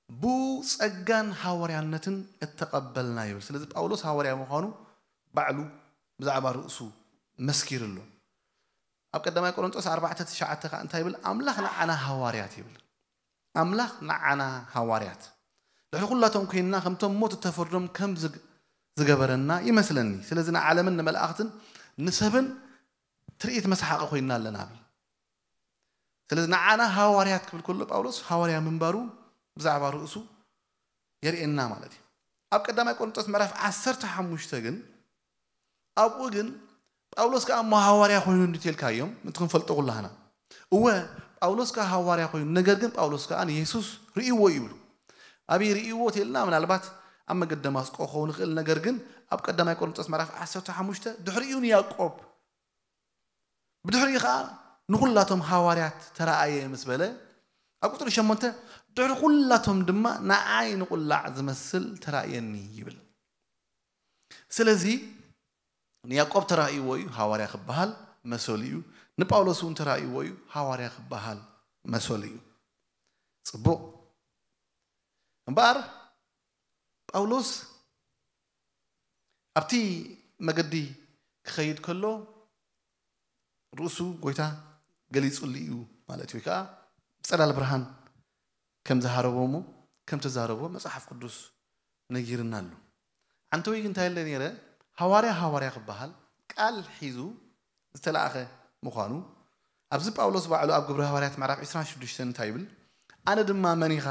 ብኡ ጸጋን ሃዋርያነትን እተቐበልና ይብል። ስለዚ ጳውሎስ ሃዋርያ ምዃኑ ባዕሉ ብዛዕባ ርእሱ መስኪሩ ኣሎ። ኣብ ቀዳማይ ቆሮንጦስ ኣርባዕተ ትሽዓተ ከዓ እንታይ ይብል? ኣምላኽ ንዓና ሃዋርያት ይብል። ኣምላኽ ንዓና ሃዋርያት ድሕሪ ኩላቶም ኮይንና ከምቶም ሞት እተፈርዶም ከም ዝግ- ዝገበረና ይመስለኒ። ስለዚ ንዓለምን ንመላእኽትን ንሰብን ትርኢት መስሓቂ ኮይንና ኣለና ብል። ስለዚ ንዓና ሃዋርያት ክብል ከሎ ጳውሎስ ሃዋርያ ምንባሩ ብዛዕባ ርእሱ የርእየና ማለት እዩ። ኣብ ቀዳማይ ቆሮንጦስ ምዕራፍ ዓሰርተ ሓሙሽተ ግን ኣብኡ ግን ጳውሎስ ከዓ እሞ ሃዋርያ ኮይኑ እንድትልካዮም ምንቲ ክንፈልጦ ኩላህና እወ ጳውሎስ ከዓ ሃዋርያ ኮይኑ ነገር ግን ጳውሎስ ከዓ ንየሱስ ርእይዎ ይብሉ። ኣበይ ርእይዎ ተልና ምናልባት ኣብ መገዲ ደማስቆ ክኸውን ይኽእል። ነገር ግን ኣብ ቀዳማይ ቆሮንጦስ ምዕራፍ ዓሰርተ ሓሙሽተ ድሕሪኡ ንያዕቆብ ብድሕሪኡ ከዓ ንኹላቶም ሃዋርያት ተረኣየ ምስ በለ ኣብ ቁፅሪ ሸሞንተ ድሕሪ ኩላቶም ድማ ንዓይ ንቁላዕ ዝመስል ተራእየኒ ይብል። ስለዚ ንያዕቆብ ተራእይዎ እዩ ሃዋርያ ክበሃል መሰሉ እዩ። ንጳውሎስ እውን ተራእይዎ እዩ ሃዋርያ ክበሃል መሰሉ እዩ። ፅቡቕ እምበኣር ጳውሎስ ኣብቲ መገዲ ክኸይድ ከሎ ርእሱ ጎይታ ገሊጹሉ እዩ ማለት እዩ። ወይ ከዓ ብጸላል ብርሃን ከም ዝሃረቦ እሞ ከም ተዛረቦ መጽሓፍ ቅዱስ ነጊርና ኣሎ። ዓንተወይ ግን እንታይ ኢለ ነይረ? ሃዋርያ ሃዋርያ ክበሃል ቃል ሒዙ ዝተላእኸ ምዃኑ ኣብዚ ጳውሎስ ባዕሉ ኣብ ግብሪ ሃዋርያት ምዕራፍ ዕስራን ሽዱሽተን እንታይ ይብል? ኣነ ድማ መን ኢኻ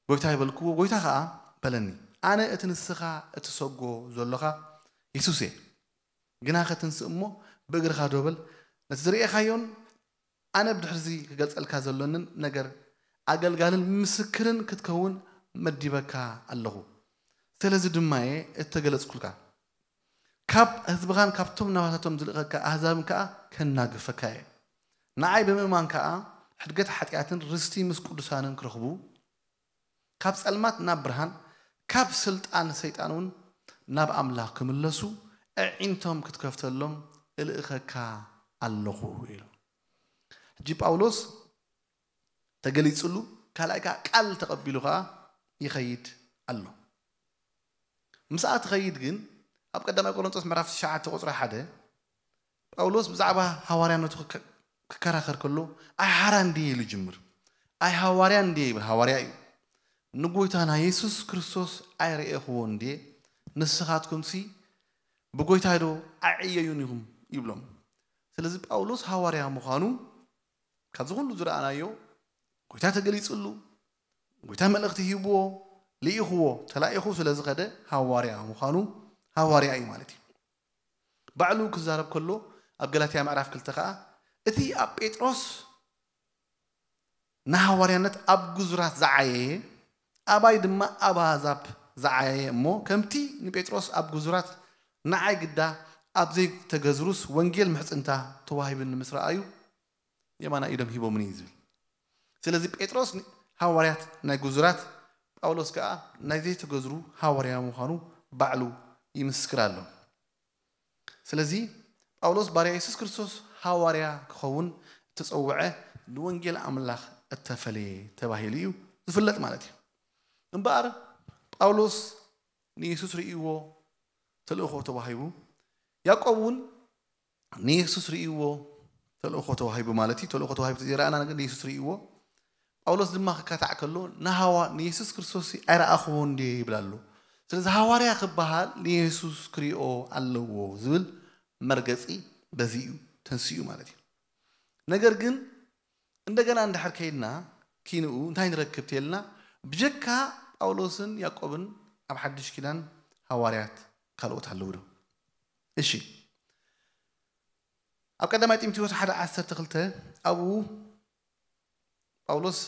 ጎይታይ በልክዎ። ጎይታ ኸዓ በለኒ፣ ኣነ እቲ ንስኻ እትሰጎ ዘሎኻ የሱስ እየ። ግና ኸትንስእ እሞ ብእግርኻ ደው በል፣ ነቲ ዝርእኻዮን ኣነ ብድሕርዚ ክገልጸልካ ዘሎንን ነገር ኣገልጋልን ምስክርን ክትከውን መዲበካ ኣለኹ። ስለዚ ድማ እየ እተገለጽኩልካ። ካብ ህዝብኻን ካብቶም ናባታቶም ዝልእኸካ ኣህዛብን ከኣ ከናግፈካ እየ። ንዓይ ብምእማን ከኣ ሕድገት ሓጢኣትን ርስቲ ምስ ቅዱሳንን ክረኽቡ፣ ካብ ጸልማት ናብ ብርሃን፣ ካብ ስልጣን ሰይጣን እውን ናብ ኣምላኽ ክምለሱ ኣዒንቶም ክትከፍተሎም እልእኸካ ኣለኹ ኢሉ። ሕጂ ጳውሎስ ተገሊጽሉ፣ ካልኣይ ከኣ ቃል ተቐቢሉ ከኣ ይኸይድ ኣሎ። ምስኣ ትኸይድ ግን ኣብ ቀዳማይ ቆሮንጦስ ምዕራፍ ትሽዓተ ቁጽሪ ሓደ ጳውሎስ ብዛዕባ ሃዋርያነቱ ክከ- ክከራኸር ከሎ ኣይ ሓራ እንድየ ኢሉ ይጅምር። ኣይ ሃዋርያ እንድየ ይብል፣ ሃዋርያ እዩ። ንጎይታና የሱስ ክርስቶስ ኣይረኤኽዎ እንድየ፣ ንስኻትኩምሲ ብጎይታ ዶ ኣዕየዩን ኢኹም ይብሎም። ስለዚ ጳውሎስ ሃዋርያ ምዃኑ ካብዚ ኩሉ ዝረኣናዮ ጎይታ ተገሊጽሉ፣ ጎይታ መልእኽቲ ሂብዎ፣ ልኢኽዎ፣ ተላኢኹ ስለ ዝኸደ ሃዋርያ ምዃኑ ሃዋርያ እዩ ማለት እዩ። ባዕሉ ክዛረብ ከሎ ኣብ ገላትያ ምዕራፍ ክልተ ከኣ እቲ ኣብ ጴጥሮስ ንሃዋርያነት ኣብ ግዙራት ዝዓየየ ኣባይ ድማ ኣብ ኣህዛብ ዝዓየየ እሞ ከምቲ ንጴጥሮስ ኣብ ግዙራት ንዓይ ግዳ ኣብ ዘይተገዝሩስ ወንጌል ምሕጽንታ ተዋሂብኒ ምስ ረኣዩ የማና ኢዶም ሂቦምኒ እዩ ዝብል። ስለዚ ጴጥሮስ ሃዋርያት ናይ ግዙራት፣ ጳውሎስ ከኣ ናይ ዘይተገዝሩ ሃዋርያ ምዃኑ ባዕሉ ይምስክር ኣሎ። ስለዚ ጳውሎስ ባርያ የሱስ ክርስቶስ ሃዋርያ ክኸውን እተጸውዐ ንወንጌል ኣምላኽ እተፈለየ ተባሂሉ እዩ ዝፍለጥ ማለት እዩ። እምበኣር ጳውሎስ ንየሱስ ርእይዎ ተልእኾ ተዋሂቡ፣ ያዕቆብ እውን ንየሱስ ርእይዎ ተልእኾ ተዋሂቡ ማለት እዩ። ተልእኾ ተዋሂቡ ተዘይረኣና ግን ንየሱስ ርእይዎ። ጳውሎስ ድማ ክካታዕ ከሎ ንሃዋ ንየሱስ ክርስቶስ ኣይረኣኽዎ እንድየ ይብል ኣሎ። ስለዚ ሃዋርያ ክበሃል ንየሱስ ክሪኦ ኣለዎ ዝብል መርገጺ በዚ እዩ ተንሲኡ ማለት እዩ። ነገር ግን እንደገና እንድሕር ከይድና ኪንኡ እንታይ ንረክብ ተልና፣ ብጀካ ጳውሎስን ያዕቆብን ኣብ ሓድሽ ኪዳን ሃዋርያት ካልኦት ኣለዉ ዶ? እሺ፣ ኣብ ቀዳማይ ጢሞቴዎስ ሓደ ዓሰርተ ክልተ ኣብኡ ጳውሎስ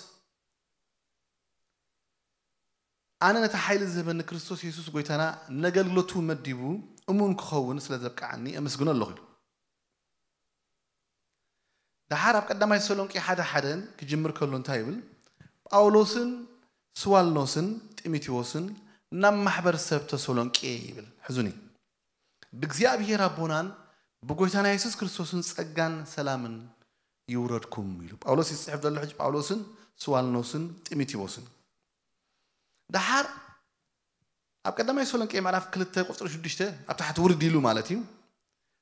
ኣነ ነቲ ሓይሊ ዝህበኒ ክርስቶስ የሱስ ጎይታና ነገልግሎቱ መዲቡ እሙን ክኸውን ስለ ዘብቅዓኒ እምስግኖ ኣለኹ ኢሉ። ደሓር ኣብ ቀዳማይ ተሰሎንቄ ሓደ ሓደን ክጅምር ከሎ እንታይ ይብል? ጳውሎስን ስዋልኖስን ጢሞቴዎስን ናብ ማሕበር ሰብ ተሰሎንቄ ይብል። ሕዙኒ። ብእግዚኣብሔር ኣቦናን ብጎይታና የሱስ ክርስቶስን ጸጋን ሰላምን ይውረድኩም ኢሉ ጳውሎስ ይጽሕፍ ዘሎ። ሕጂ ጳውሎስን ስዋልኖስን ጢሞቴዎስን ደሓር ኣብ ቀዳማይ ተሰሎንቄ ምዕራፍ ክልተ ቁጽሪ ሽዱሽተ ኣብ ታሕቲ ውርድ ኢሉ ማለት እዩ።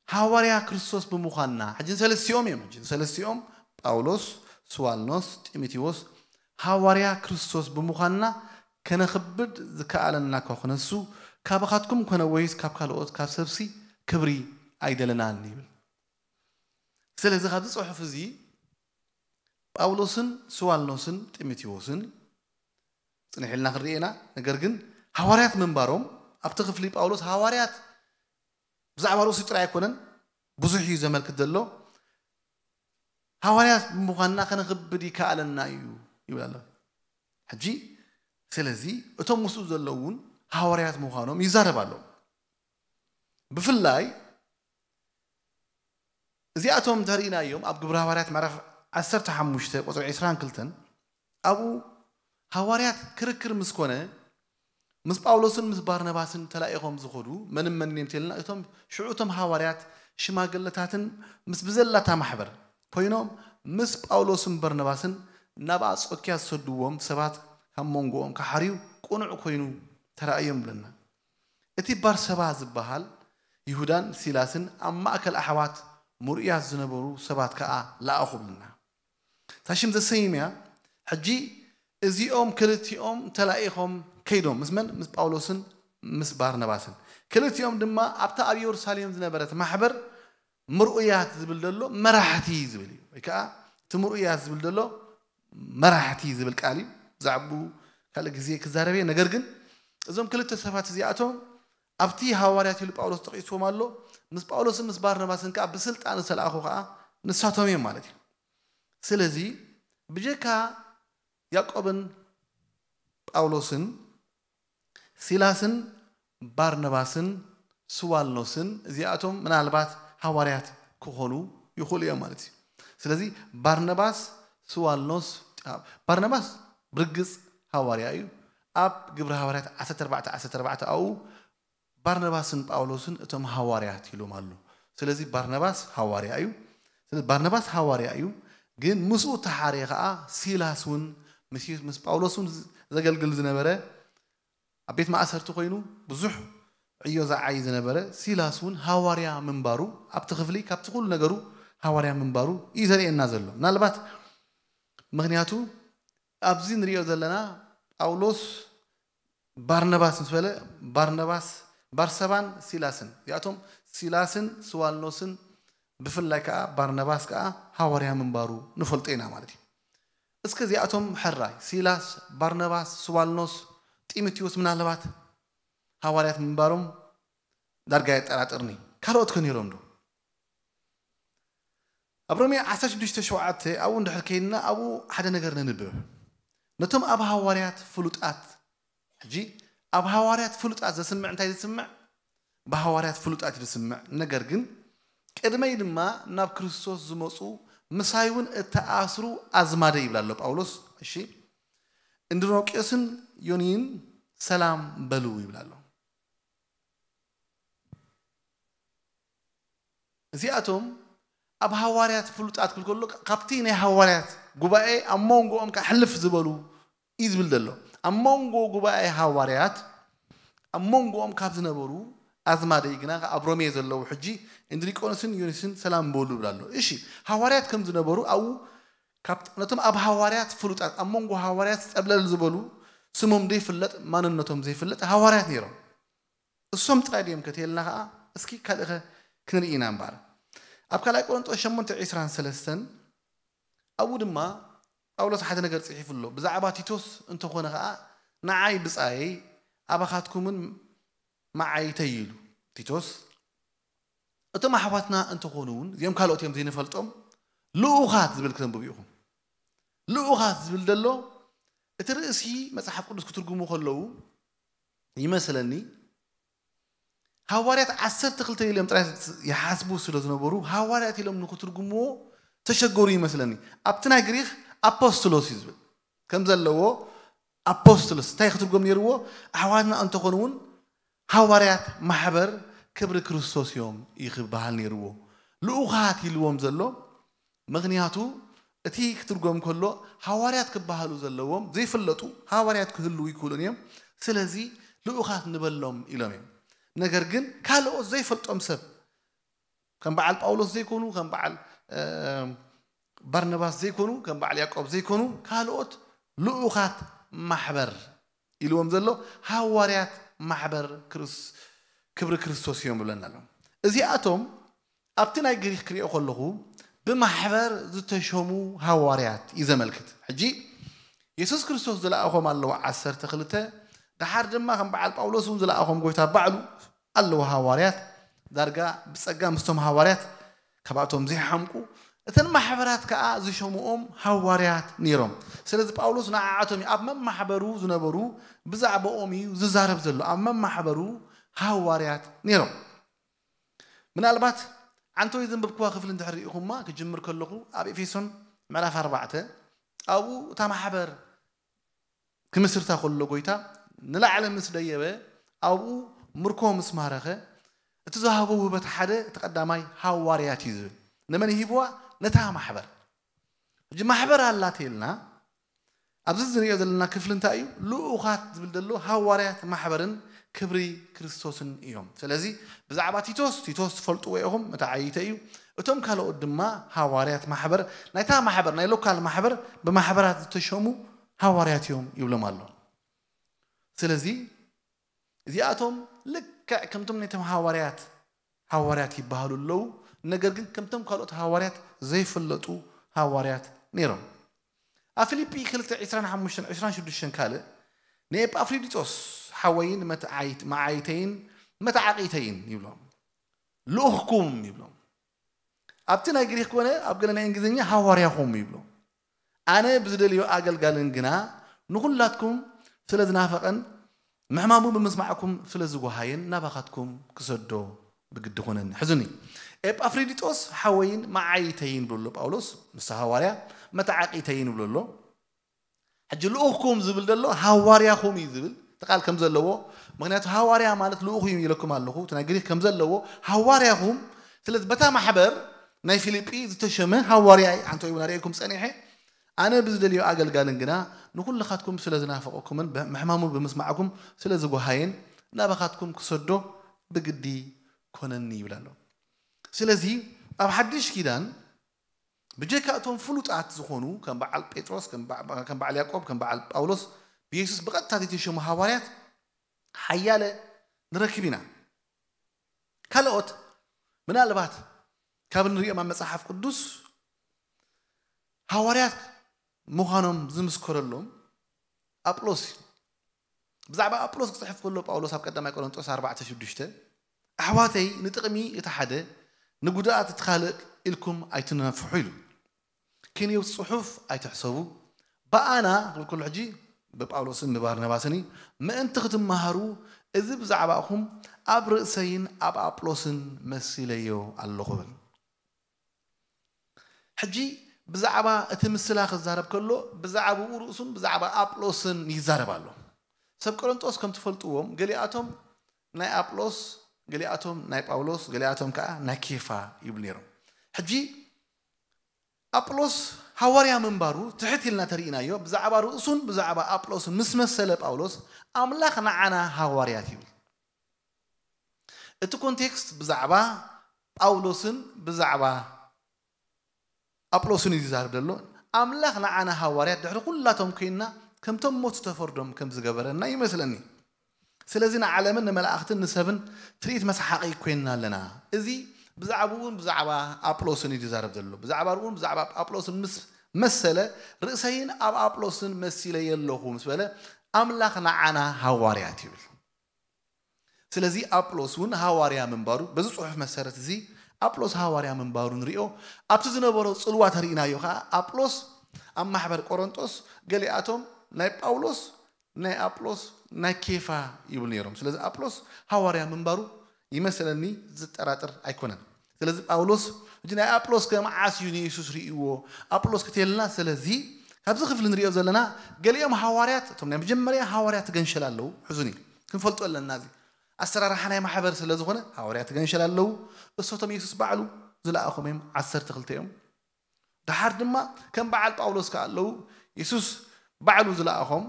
ሃዋርያ ክርስቶስ ብምዃንና፣ ሕጂ ንሰለስቲኦም እዮም፣ ሕጂ ንሰለስቲኦም ጳውሎስ፣ ስዋልኖስ፣ ጢሞቴዎስ ሃዋርያ ክርስቶስ ብምዃንና ከነኽብድ ዝከኣለና ኮ ክነሱ ካባኻትኩም ኮነ ወይስ ካብ ካልኦት ካብ ሰብሲ ክብሪ ኣይደለናን ይብል። ስለዚ ካብዚ ጽሑፍ እዚ ጳውሎስን ስዋልኖስን ጢሞቴዎስን ጽንሕ ኢልና ክንርኢ ኢና። ነገር ግን ሃዋርያት ምንባሮም ኣብቲ ክፍሊ ጳውሎስ ሃዋርያት ብዛዕባ ርእሱ ጥራይ ኣይኮነን፣ ብዙሕ እዩ ዘመልክት ዘሎ። ሃዋርያት ብምዃንና ከነኽብድ ይከኣለና እዩ ይብል ኣሎ። ሕጂ ስለዚ እቶም ምስኡ ዘለዉ እውን ሃዋርያት ምዃኖም ይዛረብ ኣሎ። ብፍላይ እዚኣቶም እንተርኢናዮም ኣብ ግብረ ሃዋርያት ምዕራፍ ዓሰርተ ሓሙሽተ ቁጽሪ ዕስራን ክልተን ኣብኡ ሃዋርያት ክርክር ምስ ኮነ ምስ ጳውሎስን ምስ ባርናባስን ተላኢኾም ዝኸዱ መንን መንን እዮም ተልና እቶም ሽዑ እቶም ሃዋርያት ሽማግለታትን ምስ ብዘላታ ማሕበር ኮይኖም ምስ ጳውሎስን በርናባስን ናብ ኣጾኪያ ዝሰድዎም ሰባት ካብ መንጎኦም ክሓርዩ ቅኑዕ ኮይኑ ተራእዮም ብለና። እቲ ባርሰባ ዝበሃል ይሁዳን ሲላስን ኣብ ማእከል ኣሕዋት ምርኡያት ዝነበሩ ሰባት ከኣ ለኣኹ ብለና። እታ ሽም ዘሰይምያ ሕጂ እዚኦም ክልቲኦም ተላኢኾም ከይዶም ምስ መን? ምስ ጳውሎስን ምስ ባርናባስን። ክልቲኦም ድማ ኣብታ ኣብ የሩሳሌም ዝነበረት ማሕበር ምርኡያት ዝብል ዘሎ መራሕቲ ዝብል እዩ። ወይ ከዓ እቲ ምርኡያት ዝብል ዘሎ መራሕቲ ዝብል ቃል እዩ። ብዛዕባኡ ካልእ ግዜ ክዛረብ እየ። ነገር ግን እዞም ክልተ ሰባት እዚኣቶም ኣብቲ ሃዋርያት ኢሉ ጳውሎስ ጠቒስዎም ኣሎ። ምስ ጳውሎስን ምስ ባርናባስን ከኣ ብስልጣን ዝተለኣኹ ከኣ ንሳቶም እዮም ማለት እዩ። ስለዚ ብጀካ ያዕቆብን ጳውሎስን፣ ሲላስን ባርናባስን ስዋልኖስን እዚኣቶም ምናልባት ሃዋርያት ክኾኑ ይኽእሉ እዮም ማለት እዩ። ስለዚ ባርናባስ፣ ስዋልኖስ፣ ባርናባስ ብርግጽ ሃዋርያ እዩ። ኣብ ግብሪ ሃዋርያት ዓሰርተ ኣርባዕተ ዓሰርተ ኣርባዕተ ኣብኡ ባርናባስን ጳውሎስን እቶም ሃዋርያት ኢሎም ኣሎ። ስለዚ ባርናባስ ሃዋርያ እዩ። ስለዚ ባርናባስ ሃዋርያ እዩ፣ ግን ምስኡ ተሓርየ ከኣ ሲላስ እውን ምስ ምስ ጳውሎስ እውን ዘገልግል ዝነበረ፣ ኣብ ቤት ማእሰርቲ ኮይኑ ብዙሕ ዕዮ ዝዓይ ዝነበረ ሲላስ እውን ሃዋርያ ምንባሩ፣ ኣብቲ ክፍሊ ካብቲ ኩሉ ነገሩ ሃዋርያ ምንባሩ እዩ ዘርእየና ዘሎ። ምናልባት ምኽንያቱ ኣብዚ ንሪኦ ዘለና ጳውሎስ ባርናባስ ምስ በለ፣ ባርናባስ፣ ባርሰባን ሲላስን፣ እዚኣቶም ሲላስን ስዋልኖስን፣ ብፍላይ ከኣ ባርናባስ ከኣ ሃዋርያ ምንባሩ ንፈልጦ ኢና ማለት እዩ። እስከ እዚኣቶም ሕራይ፣ ሲላስ፣ ባርናባስ፣ ስዋልኖስ፣ ጢሞቴዎስ ምናልባት ሃዋርያት ምንባሮም ዳርጋ የጠራጥርኒ። ካልኦት ከ ነይሮም ዶ? ኣብ ሮሜ ዓሰርተ ሽዱሽተ ሸውዓተ ኣብኡ እንድሕር ከይድና ኣብኡ ሓደ ነገር ነንብብ። ነቶም ኣብ ሃዋርያት ፍሉጣት፣ ሕጂ ኣብ ሃዋርያት ፍሉጣት ዘስምዕ እንታይ ዝስምዕ? ብሃዋርያት ፍሉጣት እዩ ዝስምዕ። ነገር ግን ቅድመይ ድማ ናብ ክርስቶስ ዝመጹ ምሳይ እውን እተኣስሩ ኣዝማደይ ይብል ኣሎ ጳውሎስ። እሺ፣ እንድሮቅዮስን ዮኒን ሰላም በሉ ይብል ኣሎ። እዚኣቶም ኣብ ሃዋርያት ፍሉጣት ክብል ከሎ ካብቲ ናይ ሃዋርያት ጉባኤ ኣብ መንጎኦም ከሕልፍ ዝበሉ እዩ ዝብል ዘሎ። ኣብ መንጎ ጉባኤ ሃዋርያት ኣብ መንጎኦም ካብ ዝነበሩ ኣዝማደይ ግና ኣብ ሮሜ ዘለዉ ሕጂ እንድሪቆንስን ዮኒስን ሰላም በሉ ይብል ኣሎ። እሺ፣ ሃዋርያት ከም ዝነበሩ ኣብኡ ካብ ነቶም ኣብ ሃዋርያት ፍሉጣት ኣብ መንጎ ሃዋርያት ጸብለል ዝበሉ ስሞም ዘይፍለጥ ማንነቶም ዘይፍለጥ ሃዋርያት ነይሮም። እሶም ጥራይ ድዮም ከተልና ከኣ እስኪ ካልእኸ ክንርኢ ኢና እምበኣር። ኣብ ካልኣይ ቆሮንጦስ ሸሞንተ ዕስራን ሰለስተን ኣብኡ ድማ ጳውሎስ ሓደ ነገር ጽሒፉ ኣሎ። ብዛዕባ ቲቶስ እንተኾነ ከኣ ንዓይ ብጻየይ ኣባኻትኩምን መዓይተይ ኢሉ። ቲቶስ እቶም ኣሕዋትና እንተኾኑ እውን እዚኦም ካልኦት እዮም ዘይንፈልጦም ልኡኻት ዝብል ክተንብቡ ኢኹም። ልኡኻት ዝብል ዘሎ እቲ ርእሲ መጽሓፍ ቅዱስ ክትርጉሙ ከለዉ ይመስለኒ ሃዋርያት ዓሰርተ ክልተ ኢሎም ጥራይ ይሓስቡ ስለ ዝነበሩ ሃዋርያት ኢሎም ንክትርጉምዎ ተሸገሩ ይመስለኒ። ኣብቲ ናይ ግሪክ ኣፖስቶሎስ እዩ ዝብል ከም ዘለዎ ኣፖስቶሎስ እንታይ ክትርጎም ነይርዎ? ኣሕዋትና እንተኾኑ እውን ሃዋርያት ማሕበር ክብሪ ክርስቶስ እዮም እዩ ክበሃል ነይርዎ። ልኡኻት ኢልዎም ዘሎ ምኽንያቱ እቲ ክትርጎም ከሎ ሃዋርያት ክበሃሉ ዘለዎም ዘይፍለጡ ሃዋርያት ክህልዉ ይክእሉን እዮም። ስለዚ ልኡኻት ንበሎም ኢሎም እዮም። ነገር ግን ካልኦት ዘይፈልጦም ሰብ ከም በዓል ጳውሎስ ዘይኮኑ ከም በዓል ባርነባስ ዘይኮኑ ከም በዓል ያዕቆብ ዘይኮኑ ካልኦት ልኡኻት ማሕበር ኢልዎም ዘሎ ሃዋርያት ማሕበር ክብሪ ክርስቶስ እዮም ብለና ኣሎ። እዚኣቶም ኣብቲ ናይ ግሪክ ክሪኦ ከለኹ ብማሕበር ዝተሸሙ ሃዋርያት እዩ ዘመልክት። ሕጂ የሱስ ክርስቶስ ዝለኣኾም ኣለዉ ዓሰርተ ክልተ፣ ደሓር ድማ ከም በዓል ጳውሎስ እውን ዝለኣኾም ጎይታ ባዕሉ ኣለዉ ሃዋርያት። ዳርጋ ብጸጋ ምስቶም ሃዋርያት ካብኣቶም ዘይሓምቁ እተን ማሕበራት ከኣ ዝሸምኦም ሃዋርያት ነይሮም። ስለዚ ጳውሎስ ንዓኣቶም እዩ ኣብ መማሕበሩ ዝነበሩ ብዛዕባኦም እዩ ዝዛረብ ዘሎ። ኣብ መማሕበሩ ሃዋርያት ነይሮም። ምናልባት ዓንተወይ ዘንበብክዋ ክፍሊ እንድሕር ርኢኹማ ክጅምር ከለኹ ኣብ ኤፌሶን ምዕራፍ ኣርባዕተ ኣብኡ እታ ማሕበር ክምስርታ ከሎ ጎይታ ንላዕሊ ምስ ደየበ ኣብኡ ምርኮ ምስ ማረኸ እቲ ዝሃቦ ውህበት ሓደ እቲ ቀዳማይ ሃዋርያት እዩ ዝብል። ንመን ሂብዋ? ነታ ማሕበር። ሕጂ ማሕበር ኣላት ኢልና ኣብዚ ዝሪኦ ዘለና ክፍሊ እንታይ እዩ? ልኡኻት ዝብል ዘሎ ሃዋርያት ማሕበርን ክብሪ ክርስቶስን እዮም። ስለዚ ብዛዕባ ቲቶስ ቲቶስ ትፈልጥዎ ኢኹም፣ መተዓይተ እዩ። እቶም ካልኦት ድማ ሃዋርያት ማሕበር ናይታ ማሕበር ናይ ሎካል ማሕበር ብማሕበራት ዝተሸሙ ሃዋርያት እዮም ይብሎም ኣሎ። ስለዚ እዚኣቶም ልክዕ ከምቶም ናይቶም ሃዋርያት ሃዋርያት ይበሃሉ ኣለዉ። ነገር ግን ከምቶም ካልኦት ሃዋርያት ዘይፍለጡ ሃዋርያት ነይሮም። ኣብ ፊልጲ ክልተ ዕስራን ሓሙሽተን ዕስራን ሽዱሽተን ካልእ ንኤጳፍሪዲጦስ ሓወይን መተዓይት- መዓይተይን መተዓቂተይን ይብሎም። ልኡኽኩም ይብሎም። ኣብቲ ናይ ግሪክ ኮነ ኣብ ገለ ናይ እንግሊዝኛ ሃዋርያኹም ይብሎ። ኣነ ብዝደልዮ ኣገልጋልን ግና ንኹላትኩም ስለ ዝናፈቐን ምሕማሙ ብምስማዕኩም ስለ ዝጓሃየን ናባኻትኩም ክሰዶ ብግዲ ኮነኒ። ሕዙኒ፣ ኤጳፍሪዲጦስ ሓወይን መዓይተይን ብሎ ኣሎ ጳውሎስ፣ ምስ ሃዋርያ መተዓቂተይን ብሎ ኣሎ። ሕጂ ልኡኽኩም ዝብል ዘሎ ሃዋርያኹም እዩ ዝብል እቲ ቃል ከም ዘለዎ፣ ምክንያቱ ሃዋርያ ማለት ልኡኽ እዩ ኢለኩም ኣለኹ። እቲ ናይ ግሪክ ከም ዘለዎ ሃዋርያኹም። ስለዚ በታ ማሕበር ናይ ፊልጲ ዝተሸመ ሃዋርያ እዩ። ሓንቲ እውን ኣርእየኩም ጸኒሐ፣ ኣነ ብዝደልዮ ኣገልጋልን ግና ንኩልኻትኩም ስለ ዝናፈቐኩምን ብ- ምሕማሙ ብምስማዕኩም ስለ ዝጓሃየን ናባኻትኩም ክሰዶ ብግዲ ኮነኒ ይብል ኣሎ። ስለዚ ኣብ ሓድሽ ኪዳን ብጀካ እቶም ፍሉጣት ዝኾኑ ከም በዓል ጴጥሮስ፣ ከም በዓ- ከም በዓል ያዕቆብ፣ ከም በዓል ጳውሎስ ብየሱስ ብቐጥታ ዘይተሸሙ ሃዋርያት ሓያለ ንረክብ ኢና። ካልኦት ምናልባት ካብ ንሪኦም ኣብ መጽሓፍ ቅዱስ ሃዋርያት ምዃኖም ዝምስከረሎም ኣጵሎስ እዩ። ብዛዕባ ኣጵሎስ ክጽሕፍ ከሎ ጳውሎስ ኣብ ቀዳማይ ቆሮንጦስ ኣርባዕተ ሽዱሽተ፣ ኣሕዋተይ፣ ንጥቕሚ እቲ ሓደ ንጉድኣት እቲ ካልእ ኢልኩም ኣይትነፍሑ ኢሉ። ክንዮት ጽሑፍ ኣይትሕሰቡ፣ ብኣና ክብል ከሎ ሕጂ ብጳውሎስን ብባርናባስን እዩ፣ ምእንቲ ክትመሃሩ እዚ ብዛዕባኹም ኣብ ርእሰይን ኣብ ኣጵሎስን መሲለዮ ኣለኹ በል። ሕጂ ብዛዕባ እቲ ምስላ ክዛረብ ከሎ ብዛዕባኡ ርእሱን ብዛዕባ ኣጵሎስን ይዛረብ ኣሎ። ሰብ ቆሮንጦስ ከም ትፈልጥዎም ገሊኣቶም ናይ ኣጵሎስ፣ ገሊኣቶም ናይ ጳውሎስ፣ ገሊኣቶም ከዓ ናይ ኬፋ ይብሉ ነይሮም። ሕጂ ኣጵሎስ ሃዋርያ ምንባሩ ትሕት ኢልና ተርኢናዮ። ብዛዕባ ርእሱን ብዛዕባ ኣጵሎስን ምስ መሰለ ጳውሎስ ኣምላኽ ንዓና ሃዋርያት ይብል። እቲ ኮንቴክስት ብዛዕባ ጳውሎስን ብዛዕባ ኣጵሎስን እዩ ዝዛረብ ዘሎ። ኣምላኽ ንዓና ሃዋርያት ድሕሪ ኩላቶም ኮይንና ከምቶም ሞት ዝተፈርዶም ከም ዝገበረና ይመስለኒ። ስለዚ ንዓለምን ንመላእኽትን ንሰብን ትርኢት መስሓቂ ኮይንና ኣለና። እዚ ብዛዕባኡን ብዛዕባ ኣጵሎስን እዩ ዝዛረብ ዘሎ። ብዛዕባ ርእሱን ብዛዕባ ኣጵሎስን ምስ መሰለ ርእሰይን ኣብ ኣጵሎስን መሲለየ ኣለኹ ምስ በለ ኣምላኽ ንዓና ሃዋርያት ይብል። ስለዚ ኣጵሎስ እውን ሃዋርያ ምንባሩ በዚ ጽሑፍ መሰረት እዚ ኣጵሎስ ሃዋርያ ምንባሩ ንሪኦ። ኣብቲ ዝነበሮ ጽልዋ ተርኢናዮ ከዓ ኣጵሎስ ኣብ ማሕበር ቆሮንጦስ ገሊኣቶም ናይ ጳውሎስ ናይ ኣጵሎስ ናይ ኬፋ ይብሉ ነይሮም። ስለዚ ኣጵሎስ ሃዋርያ ምንባሩ ይመስለኒ ዝጠራጥር ኣይኮነን። ስለዚ ጳውሎስ ሕጂ ናይ ኣጵሎስ ከ መዓስ እዩ ንየሱስ ርእይዎ ኣጵሎስ ክትልና። ስለዚ ካብዚ ክፍሊ ንሪኦ ዘለና ገሊኦም ሃዋርያት እቶም ናይ መጀመርያ ሃዋርያት ገንሸል ኣለዉ። ሕዙኒ ክንፈልጦ ኣለና። እዚ ኣሰራርሓ ናይ ማሕበር ስለ ዝኾነ ሃዋርያት ገንሸል ኣለዉ። እሶቶም የሱስ ባዕሉ ዝለኣኾም እዮም፣ ዓሰርተ ክልተ እዮም። ደሓር ድማ ከም በዓል ጳውሎስ ከኣ ኣለዉ። የሱስ ባዕሉ ዝለኣኾም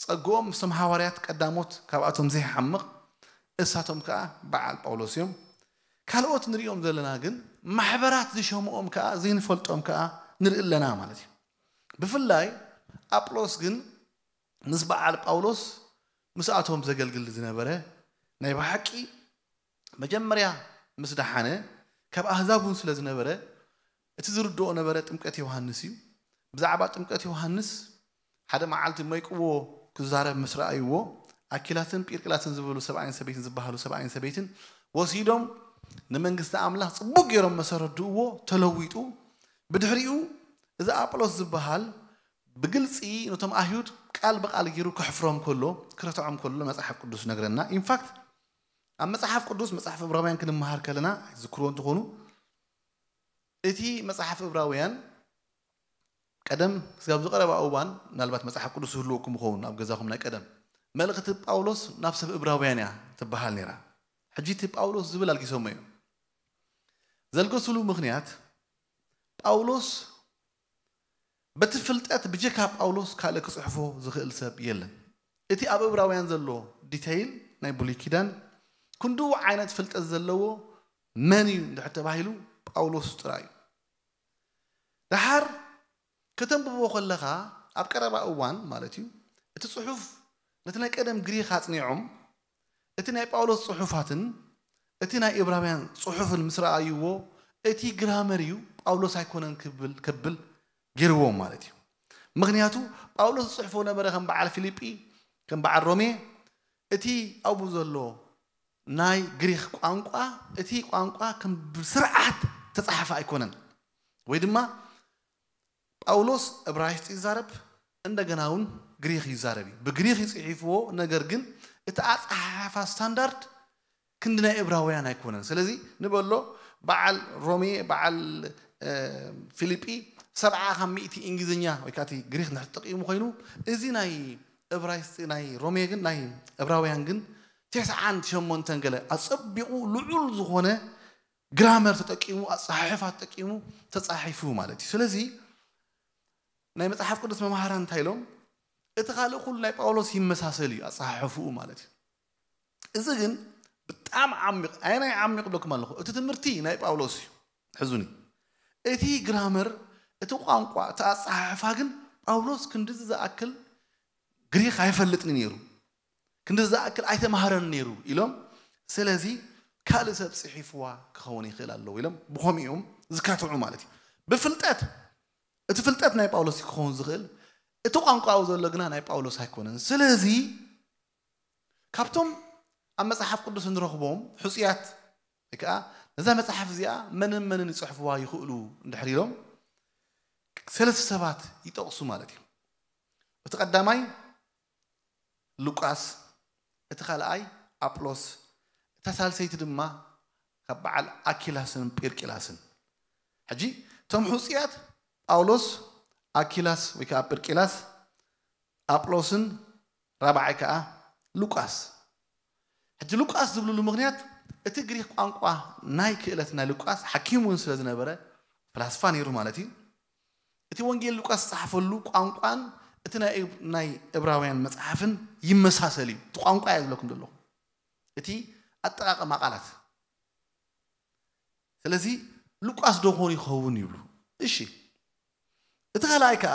ጸግኦም ምስቶም ሃዋርያት ቀዳሞት ካብኣቶም ዘይሓምቕ እሳቶም ከኣ በዓል ጳውሎስ እዮም። ካልኦት ንሪኦም ዘለና ግን ማሕበራት ዝሸምኦም ከኣ ዘይንፈልጦም ከኣ ንርኢ ኣለና ማለት እዩ። ብፍላይ ኣጵሎስ ግን ምስ በዓል ጳውሎስ ምስኣቶም ዘገልግል ዝነበረ ናይ ብሓቂ መጀመርያ ምስ ደሓነ ካብ ኣህዛብ እውን ስለ ዝነበረ እቲ ዝርድኦ ነበረ ጥምቀት ዮሃንስ እዩ። ብዛዕባ ጥምቀት ዮሃንስ ሓደ መዓልቲ መይቅዎ ክዛረብ ምስ ረኣይዎ ኣኪላትን ጲርቅላትን ዝበሉ ሰብኣይን ሰበይትን ዝበሃሉ ሰብኣይን ሰበይትን ወሲዶም ንመንግስቲ ኣምላኽ ጽቡቅ ገይሮም መሰረድእዎ ተለዊጡ። ብድሕሪኡ እዚ ኣጵሎስ ዝበሃል ብግልጺ ነቶም ኣይሁድ ቃል ብቃል ገይሩ ክሕፍሮም ከሎ ክረትዖም ከሎ መጽሓፍ ቅዱስ ነግረና። ኢንፋክት ኣብ መጽሓፍ ቅዱስ መጽሓፍ እብራውያን ክንመሃር ከለና ዝክርዎ እንትኾኑ እቲ መጽሓፍ እብራውያን ቀደም ክሳብ ዝቀረባ እዋን ምናልባት መጽሓፍ ቅዱስ ዝህልወኩም ይኸውን ኣብ ገዛኹም ናይ ቀደም መልእኽቲ ጳውሎስ ናብ ሰብ እብራውያን እያ ትበሃል ነይራ። ሕጂ እቲ ጳውሎስ ዝብል ኣልጊሶሞ እዮም። ዘልገስሉ ምኽንያት ጳውሎስ በቲ ፍልጠት ብጀካ ጳውሎስ ካልእ ክጽሕፎ ዝኽእል ሰብ የለን። እቲ ኣብ እብራውያን ዘሎ ዲተይል ናይ ብሉይ ኪዳን ክንድኡ ዓይነት ፍልጠት ዘለዎ መን እዩ እንድሕር ተባሂሉ ጳውሎስ ጥራይ እዩ። ደሓር ከተንብቦ ከለኻ ኣብ ቀረባ እዋን ማለት እዩ እቲ ጽሑፍ ነቲ ናይ ቀደም ግሪኽ ኣጽኒዖም እቲ ናይ ጳውሎስ ጽሑፋትን እቲ ናይ እብራውያን ጽሑፍን ምስ ረኣይዎ እቲ ግራመር እዩ ጳውሎስ ኣይኮነን ክብል ከብል ገይርዎም ማለት እዩ። ምክንያቱ ጳውሎስ ዝጽሕፎ ነበረ ከም በዓል ፊልጲ ከም በዓል ሮሜ እቲ ኣብኡ ዘሎ ናይ ግሪኽ ቋንቋ፣ እቲ ቋንቋ ከም ብስርዓት ተጻሓፈ ኣይኮነን። ወይ ድማ ጳውሎስ እብራይስጥ ይዛረብ፣ እንደገና እውን ግሪኽ ይዛረብ እዩ። ብግሪኽ ይጽሒፍዎ፣ ነገር ግን እቲ ኣጸሓሕፋ ስታንዳርድ ክንዲ ናይ እብራውያን ኣይኮነን። ስለዚ ንበሎ በዓል ሮሜ፣ በዓል ፊልጲ ሰብዓ ካብ ሚእቲ እንግሊዝኛ ወይ ከዓ ግሪክ ንድሕር ተጠቂሙ ኮይኑ፣ እዚ ናይ እብራይስጢ፣ ናይ ሮሜ ግን፣ ናይ እብራውያን ግን ተስዓን ሸሞንተን ገለ ኣጸቢቑ ልዑል ዝኾነ ግራመር ተጠቂሙ፣ ኣጸሓሕፋ ተጠቂሙ ተጻሒፉ ማለት እዩ። ስለዚ ናይ መጽሓፍ ቅዱስ መምሃራን እንታይ ኢሎም? እቲ ካልእ ኩሉ ናይ ጳውሎስ ይመሳሰል እዩ ኣጸሓሕፍኡ ማለት እዩ። እዚ ግን ብጣዕሚ ዓሚቕ፣ ኣየናይ ዓሚቕ ብለኩም ኣለኹ? እቲ ትምህርቲ ናይ ጳውሎስ እዩ። ሕዙኒ። እቲ ግራመር፣ እቲ ቋንቋ፣ እቲ ኣጸሓሕፋ ግን ጳውሎስ ክንድዚ ዝኣክል ግሪኽ ኣይፈልጥን ነይሩ፣ ክንድዚ ዝኣክል ኣይተማህረን ነይሩ ኢሎም፣ ስለዚ ካልእ ሰብ ጽሒፍዋ ክኸውን ይኽእል ኣለዎ ኢሎም ብኸምኡ እዮም ዝካትዑ ማለት እዩ። ብፍልጠት፣ እቲ ፍልጠት ናይ ጳውሎስ ክኸውን ዝኽእል፣ እቲ ቋንቋ ኣብኡ ዘሎ ግና ናይ ጳውሎስ ኣይኮነን። ስለዚ ካብቶም ኣብ መጽሓፍ ቅዱስ እንረኽቦም ሕጹያት ወይ ከዓ ነዛ መጽሓፍ እዚኣ መንን መንን ይጽሕፍዋ ይኽእሉ እንድሕር ኢሎም ሰለስተ ሰባት ይጠቕሱ ማለት እዩ። እቲ ቀዳማይ ሉቃስ፣ እቲ ካልኣይ ኣጵሎስ፣ እታ ሳልሰይቲ ድማ ካብ በዓል ኣኪላስን ጴርቂላስን። ሕጂ እቶም ሕጹያት ጳውሎስ፣ ኣኪላስ ወይ ከዓ ጴርቂላስ፣ ኣጵሎስን ራብዓይ ከዓ ሉቃስ። ሕጂ ሉቃስ ዝብልሉ ምኽንያት እቲ ግሪክ ቋንቋ ናይ ክእለት ናይ ሉቃስ ሓኪም እውን ስለ ዝነበረ፣ ፈላስፋ ነይሩ ማለት እዩ። እቲ ወንጌል ሉቃስ ዝጸሓፈሉ ቋንቋን እቲ ናይ እብ-፣ ናይ እብራውያን መጽሓፍን ይመሳሰል እዩ። እቲ ቋንቋ እየ ዝብለኩም ዘለኹ። እቲ ኣጠቓቕማ ቃላት። ስለዚ ሉቃስ ዶ ኾን ይኸውን ይብሉ። እሺ። እቲ ካልኣይ ከዓ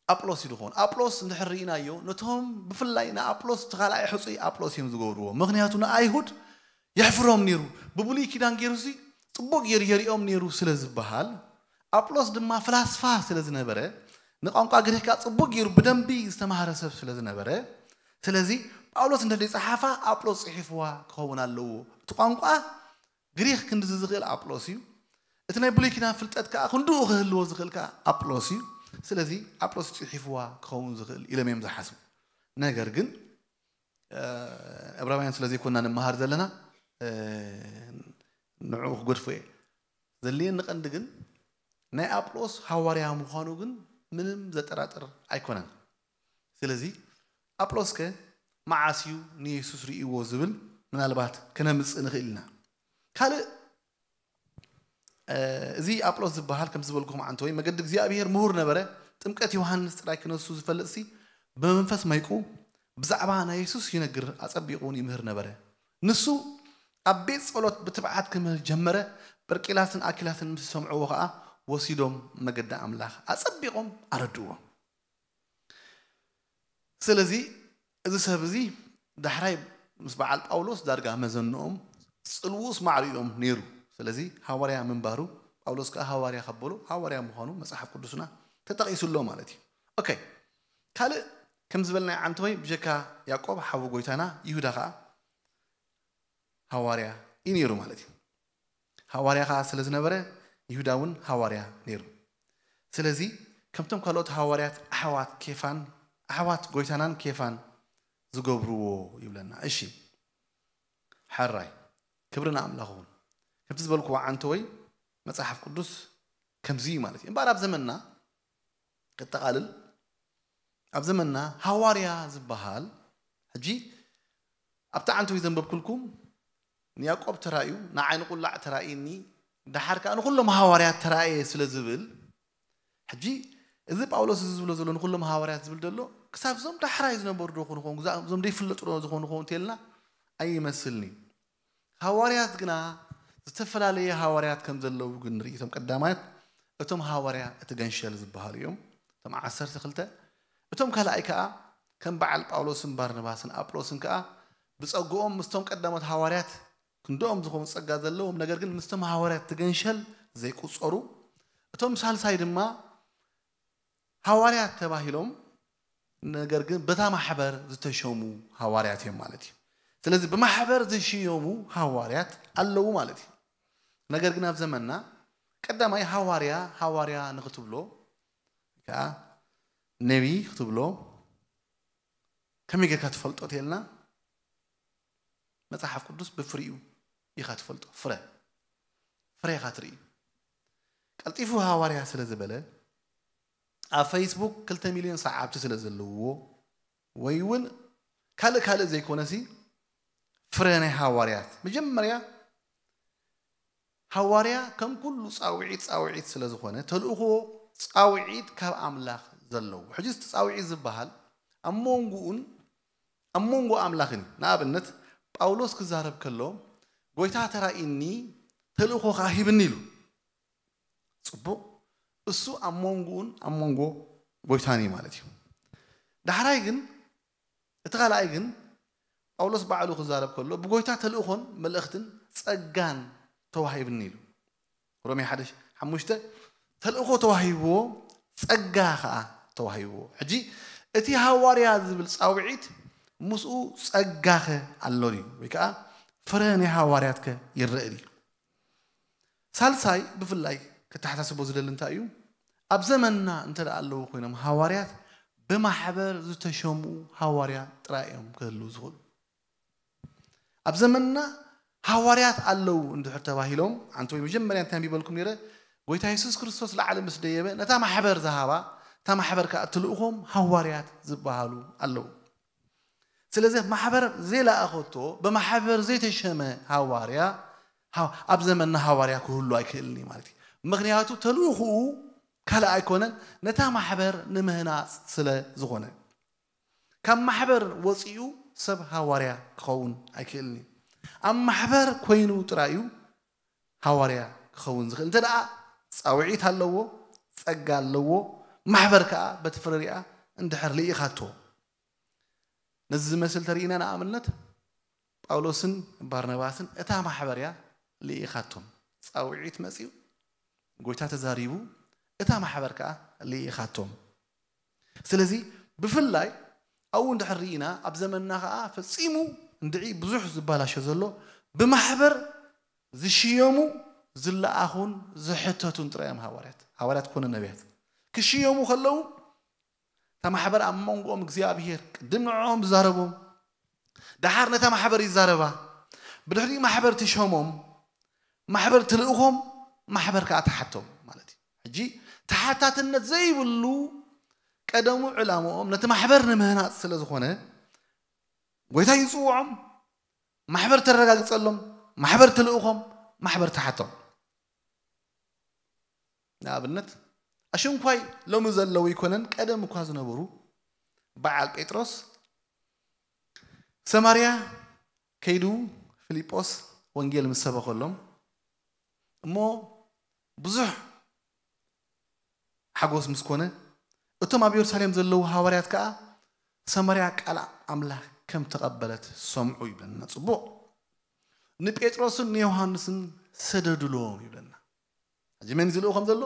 ኣጵሎስ እዩ ዝኾን። ኣጵሎስ እንድሕር ርኢናዮ፣ ነቶም ብፍላይ ንኣጵሎስ እቲ ካልኣይ ሕጹይ ኣጵሎስ እዮም ዝገብርዎ። ምኽንያቱ ንኣይሁድ የሕፍሮም ነይሩ። ብብሉይ ኪዳን ገይሩ ሲ ጽቡቕ ገይሩ የሪኦም ነይሩ ስለ ዝበሃል፣ ኣጵሎስ ድማ ፍላስፋ ስለ ዝነበረ፣ ንቋንቋ ግሪክ ከዓ ጽቡቕ ገይሩ ብደንቢ ዝተማህረ ሰብ ስለ ዝነበረ፣ ስለዚ ጳውሎስ እንተ ዘይጸሓፋ ኣጵሎስ ጽሒፍዋ ክኸውን ኣለዎ። እቲ ቋንቋ ግሪክ ክንድዚ ዝኽእል ኣጵሎስ እዩ። እቲ ናይ ብሉይ ኪዳን ፍልጠት ከዓ ክንድኡ ክህልዎ ዝኽእል ከዓ ኣጵሎስ እዩ። ስለዚ ኣጵሎስ ጽሒፍዋ ክኸውን ዝኽእል ኢሎም እዮም ዝሓስቡ። ነገር ግን፣ እ፣ ዕብራውያን ስለ ዘይኮንና ንመሃር ዘለና፣ እ፣ ንዕኡ ክገድፎ እየ። ዘድልየኒ ቀንዲ ግን ናይ ኣጵሎስ ሃዋርያ ምዃኑ ግን ምንም ዘጠራጥር ኣይኮነን። ስለዚ ኣጵሎስ ከ መዓስ እዩ ንየሱስ ርእይዎ ዝብል ምናልባት ከነምጽእ ንኽእል ኢና። ካልእ፣ እ፣ እዚ ኣጵሎስ ዝበሃል ከም ዝበልኩም ዓንተወይ መገዲ እግዚኣብሔር ምሁር ነበረ። ጥምቀት ዮሃንስ ጥራይ ክነሱ ዝፈልጥሲ ብመንፈስ መይቁ ብዛዕባ ናይ የሱስ ይነግር፣ ኣጸቢቑ እውን ይምህር ነበረ። ንሱ ኣብ ቤት ጸሎት ብትብዓት ክምህር ጀመረ። ጴርቂላስን ኣኪላስን ምስ ሰምዕዎ ኸኣ ወሲዶም መገዲ ኣምላኽ ኣጸቢቖም ኣረድዎ። ስለዚ እዚ ሰብ እዚ ዳሕራይ ምስ በዓል ጳውሎስ ዳርጋ መዘንኦም ጽልውስ ማዕሪኦም ነይሩ። ስለዚ ሃዋርያ ምንባሩ፣ ጳውሎስ ከኣ ሃዋርያ ከበሎ፣ ሃዋርያ ምዃኑ መጽሓፍ ቅዱስና ተጠቒሱ ኣሎ ማለት እዩ። ኦኬ። ካልእ ከም ዝበልናዮ ዓንተወይ ብጀካ ያዕቆብ ሓዊ ጎይታና፣ ይሁዳ ከኣ ሃዋርያ እዩ ነይሩ ማለት እዩ። ሃዋርያ ከኣ ስለ ዝነበረ ይሁዳ እውን ሃዋርያ ነይሩ። ስለዚ ከምቶም ካልኦት ሃዋርያት ኣሕዋት ኬፋን፣ ኣሕዋት ጎይታናን ኬፋን ዝገብርዎ ይብለና። እሺ፣ ሕራይ ክብሪ ንኣምላኽ ይኹን። ከምቲ ዝበልክዎ ዓንተወይ መጽሓፍ ቅዱስ ከምዚ እዩ ማለት እዩ። እምበኣር ኣብ ዘመንና ከጠቓልል፣ ኣብ ዘመንና ሃዋርያ ዝበሃል፣ ሕጂ ኣብቲ ዓንተወይ ዘንበብኩልኩም ንያዕቆብ ተራእዩ፣ ንዓይ ንቁላዕ ተራእየኒ፣ ደሓር ከኣ ንኹሎም ሃዋርያት ተራእየ ስለ ዝብል፣ ሕጂ እዚ ጳውሎስ እዚ ዝብሎ ዘሎ ንኹሎም ሃዋርያት ዝብል ዘሎ፣ ክሳብ እዞም ዳሕራይ ዝነበሩ ዶ ክኾኑ፣ ክሳብ እዞም ዘይፍለጡ ዶ ዝኾኑ ክኾኑ እንተልና ኣይመስልኒ። ሃዋርያት ግና ዝተፈላለየ ሃዋርያት ከም ዘለዉ ግን ንርኢ። እቶም ቀዳማያት እቶም ሃዋርያ እቲ ገንሸል ዝበሃሉ እዮም፣ እቶም ዓሰርተ ክልተ። እቶም ካልኣይ ከኣ ከም በዓል ጳውሎስን ባርናባስን ኣጵሎስን ከኣ ብጸግኦም ምስቶም ቀዳሞት ሃዋርያት ክንድኦም ዝኾኑ ጸጋ ዘለዎም፣ ነገር ግን ምስቶም ሃዋርያት እቲ ገንሸል ዘይቁጸሩ። እቶም ሳልሳይ ድማ ሃዋርያት ተባሂሎም፣ ነገር ግን በታ ማሕበር ዝተሸሙ ሃዋርያት እዮም ማለት እዩ። ስለዚ ብማሕበር ዝሽየሙ ሃዋርያት ኣለዉ ማለት እዩ። ነገር ግን ኣብ ዘመንና ቀዳማይ ሃዋርያ ሃዋርያ ንክትብሎ፣ ከዓ ነቢይ ክትብሎ ከመይ ጌርካ ትፈልጦ ተልና? መጽሓፍ ቅዱስ ብፍሪኡ ኢኻ ትፈልጦ። ፍረ ፍሬኻ ትርኢ። ቀልጢፉ ሃዋርያ ስለ ዝበለ፣ ኣብ ፌስቡክ ክልተ ሚልዮን ሰዓብቲ ስለ ዘለውዎ፣ ወይ እውን ካልእ ካልእ ዘይኮነሲ፣ ፍረ ናይ ሃዋርያት መጀመርያ፣ ሃዋርያ ከም ኩሉ ጻውዒት ጻውዒት ስለ ዝኾነ፣ ተልእኾ ጻውዒት ካብ ኣምላኽ ዘለዎ። ሕጂ እቲ ጻውዒት ዝበሃል ኣብ መንጎኡን ኣብ መንጎ ኣምላኽን እዩ። ንኣብነት፣ ጳውሎስ ክዛረብ ከሎ፣ ጎይታ ተራኢኒ፣ ተልእኾ ከኣ ሂብኒ ኢሉ። ጽቡቕ። እሱ ኣብ መንጎኡን ኣብ መንጎ ጎይታን እዩ ማለት እዩ። ዳሕራይ ግን፣ እቲ ካልኣይ ግን፣ ጳውሎስ ባዕሉ ክዛረብ ከሎ፣ ብጎይታ ተልእኾን መልእኽትን ጸጋን ተዋሂብኒ ኢሉ። ሮሜ ሓደ ሓሙሽተ፣ ተልእኾ ተዋሂብዎ፣ ጸጋ ኸኣ ተዋሂብዎ። ሕጂ እቲ ሃዋርያ ዝብል ጻውዒት ምስኡ ጸጋኸ ኣሎ ድዩ? ወይ ከኣ ፍረ ናይ ሃዋርያትከ ይረአ ድዩ? ሳልሳይ ብፍላይ ክተሓሳስቦ ዝደሊ እንታይ እዩ? ኣብ ዘመንና እንተ ደኣ ኣለዉ ኮይኖም ሃዋርያት፣ ብማሕበር ዝተሸሙ ሃዋርያ ጥራይ እዮም ክህልዉ ዝኽእሉ። ኣብ ዘመንና ሃዋርያት ኣለዉ እንድሕር ተባሂሎም፣ ኣንተ ወይ መጀመርያ እንታይ ኣንቢበልኩም ነይረ? ጎይታ የሱስ ክርስቶስ ላዕሊ ምስ ደየበ፣ ነታ ማሕበር ዝሃባ፣ እታ ማሕበር ከኣ እትልእኾም ሃዋርያት ዝበሃሉ ኣለዉ። ስለዚ ማሕበር ዘይለኣኸቶ፣ ብማሕበር ዘይተሸመ ሃዋርያ፣ ሃ-፣ ኣብ ዘመንና ሃዋርያ ክህሉ ኣይክእልን እዩ ማለት እዩ። ምኽንያቱ ተልእኾኡ ካልእ ኣይኮነን፣ ነታ ማሕበር ንምህናጽ ስለ ዝኾነ። ካብ ማሕበር ወጺኡ ሰብ ሃዋርያ ክኸውን ኣይክእልን እዩ። ኣብ ማሕበር ኮይኑ ጥራይ እዩ ሃዋርያ ክኸውን ዝኽእል። እንተ ደኣ ጻውዒት ኣለዎ፣ ጸጋ ኣለዎ፣ ማሕበር ከኣ በቲ ፍረ ሪኣ እንድሕር ልኢኻቶ። ነዚ ዝመስል ተርኢና ንኣብነት ጳውሎስን ባርናባስን እታ ማሕበር እያ ልኢኻቶም። ጻውዒት መጺኡ፣ ጎይታ ተዛሪቡ፣ እታ ማሕበር ከኣ ልኢኻቶም። ስለዚ ብፍላይ ኣብኡ እንድሕር ርኢና፣ ኣብ ዘመንና ከኣ ፈጺሙ እንድዒ ብዙሕ ዝባላሾ ዘሎ፣ ብማሕበር ዝሽየሙ፣ ዝለኣኹን ዝሕተቱን ጥራይ እዮም ሃዋርያት። ሃዋርያት ኮነ ነቢያት ክሽየሙ ከለዉ፣ እታ ማሕበር ኣብ መንጎኦም እግዚኣብሄር ቅድም ንዕኦም ዝዛረቦም፣ ደሓር ነታ ማሕበር ይዛረባ፣ ብድሕሪኡ ማሕበር ትሸሞም፣ ማሕበር ትልእኾም፣ ማሕበር ከኣ ትሓቶም ማለት እዩ። ሕጂ ተሓታትነት ዘይብሉ ቀደሙ ዕላምኦም ነቲ ማሕበር ንምህናጽ ስለ ዝኾነ፣ ጎይታ ይጽውዖም፣ ማሕበር ተረጋግጸሎም፣ ማሕበር ትልእኾም፣ ማሕበር ትሓቶም። ንኣብነት፣ ኣሽንኳይ ሎሚ ዘለዉ ኣይኮነን፣ ቀደም እኳ ዝነበሩ በዓል ጴጥሮስ ሰማርያ ከይዱ ፊልጶስ ወንጌል ምስ ሰበኸሎም እሞ ብዙሕ ሓጎስ ምስ ኮነ፣ እቶም ኣብ የሩሳሌም ዘለዉ ሃዋርያት ከኣ ሰማርያ ቃል ኣምላኽ ከም ተቐበለት ሰምዑ ይብለና። ጽቡቕ። ንጴጥሮስን ንዮሃንስን ሰደዱሎም ይብለና። ሕጂ መን ዝልእኾም ዘሎ?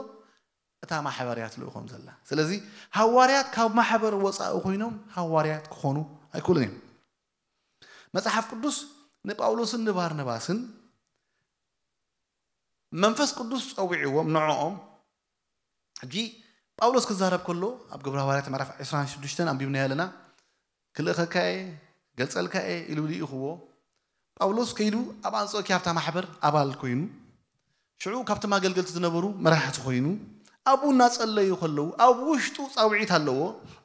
እታ ማሕበር እያ ትልእኾም ዘላ። ስለዚ ሃዋርያት ካብ ማሕበር ወጻኢ ኮይኖም ሃዋርያት ክኾኑ ኣይክእሉን እዮም። መጽሓፍ ቅዱስ ንጳውሎስን ንባርናባስን መንፈስ ቅዱስ ጸዊዕዎም ንዕኦም። ሕጂ ጳውሎስ ክዛረብ ከሎ ኣብ ግብረ ሃዋርያት ምዕራፍ ዕስራን ሽዱሽተን ኣንቢብናዮ ኣለና። ክልእኸካ እየ፣ ገልጸልካ እየ ኢሉ ልኢኽዎ። ጳውሎስ ከይዱ ኣብ ኣንጾኪያ ኣብታ ማሕበር ኣባል ኮይኑ፣ ሽዑ ካብቶም ኣገልገልቲ ዝነበሩ መራሕቲ ኮይኑ፣ ኣብኡ እናጸለዩ ከለዉ፣ ኣብ ውሽጡ ጻውዒት ኣለዎ።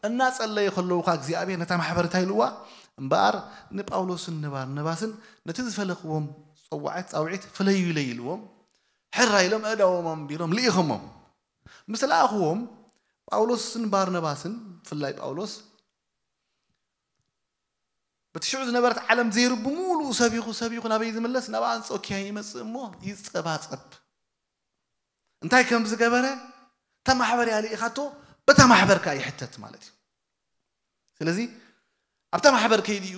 እናጸለዩ ከለዉ ኸኣ እግዚኣብሔር ነታ ማሕበር እንታይ ኢልዋ? እምበኣር ንጳውሎስን ንባርናባስን ነቲ ዝፈለኽዎም ጸዋዕት ጻውዒት ፍለዩለይ ኢልዎም፣ ሕራይ ኢሎም ኣእዳዎም ኣንቢሮም ልኢኸሞም። ምስ ለኣኽዎም፣ ጳውሎስን ባርናባስን፣ ብፍላይ ጳውሎስ፣ በቲ ሽዑ ዝነበረት ዓለም ዘይሩ ብምሉኡ ሰቢኹ፣ ሰቢኹ ናበይ ዝምለስ? ናብ ኣንጾኪያ ይመጽእ እሞ ይጸባጸብ። እንታይ ከም ዝገበረ፣ እታ ማሕበር እያ ልኢኻቶ፣ በታ ማሕበር ከኣ ይሕተት ማለት እዩ። ስለዚ ኣብታ ማሕበር ከይዱ እዩ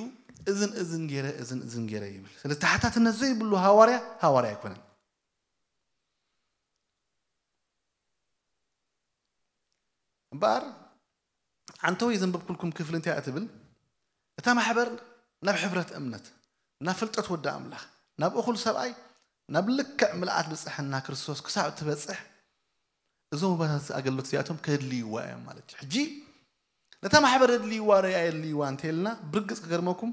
እዝን እዝን ገይረ፣ እዝን እዝን ገይረ ይብል። ስለዚ ተሓታትነት ዘይብሉ ሃዋርያ፣ ሃዋርያ ኣይኮነን። እምበኣር ዓንተወይ ዘንበብኩልኩም ክፍሊ እንታይ እያ ትብል? እታ ማሕበር ናብ ሕብረት እምነት፣ ናብ ፍልጠት ወዲ ኣምላኽ፣ ናብ እኹል ሰብኣይ፣ ናብ ልክዕ ምልኣት ብፅሕና ክርስቶስ ክሳብ ትበፅሕ እዞም ውበታት ኣገልግሎት እዚኣቶም ከድልይዋ እዮም ማለት እዩ። ሕጂ ነታ ማሕበር የድልይዋ ዶ ኣየድልይዋ እንተልና ብርግፅ ክገርመኩም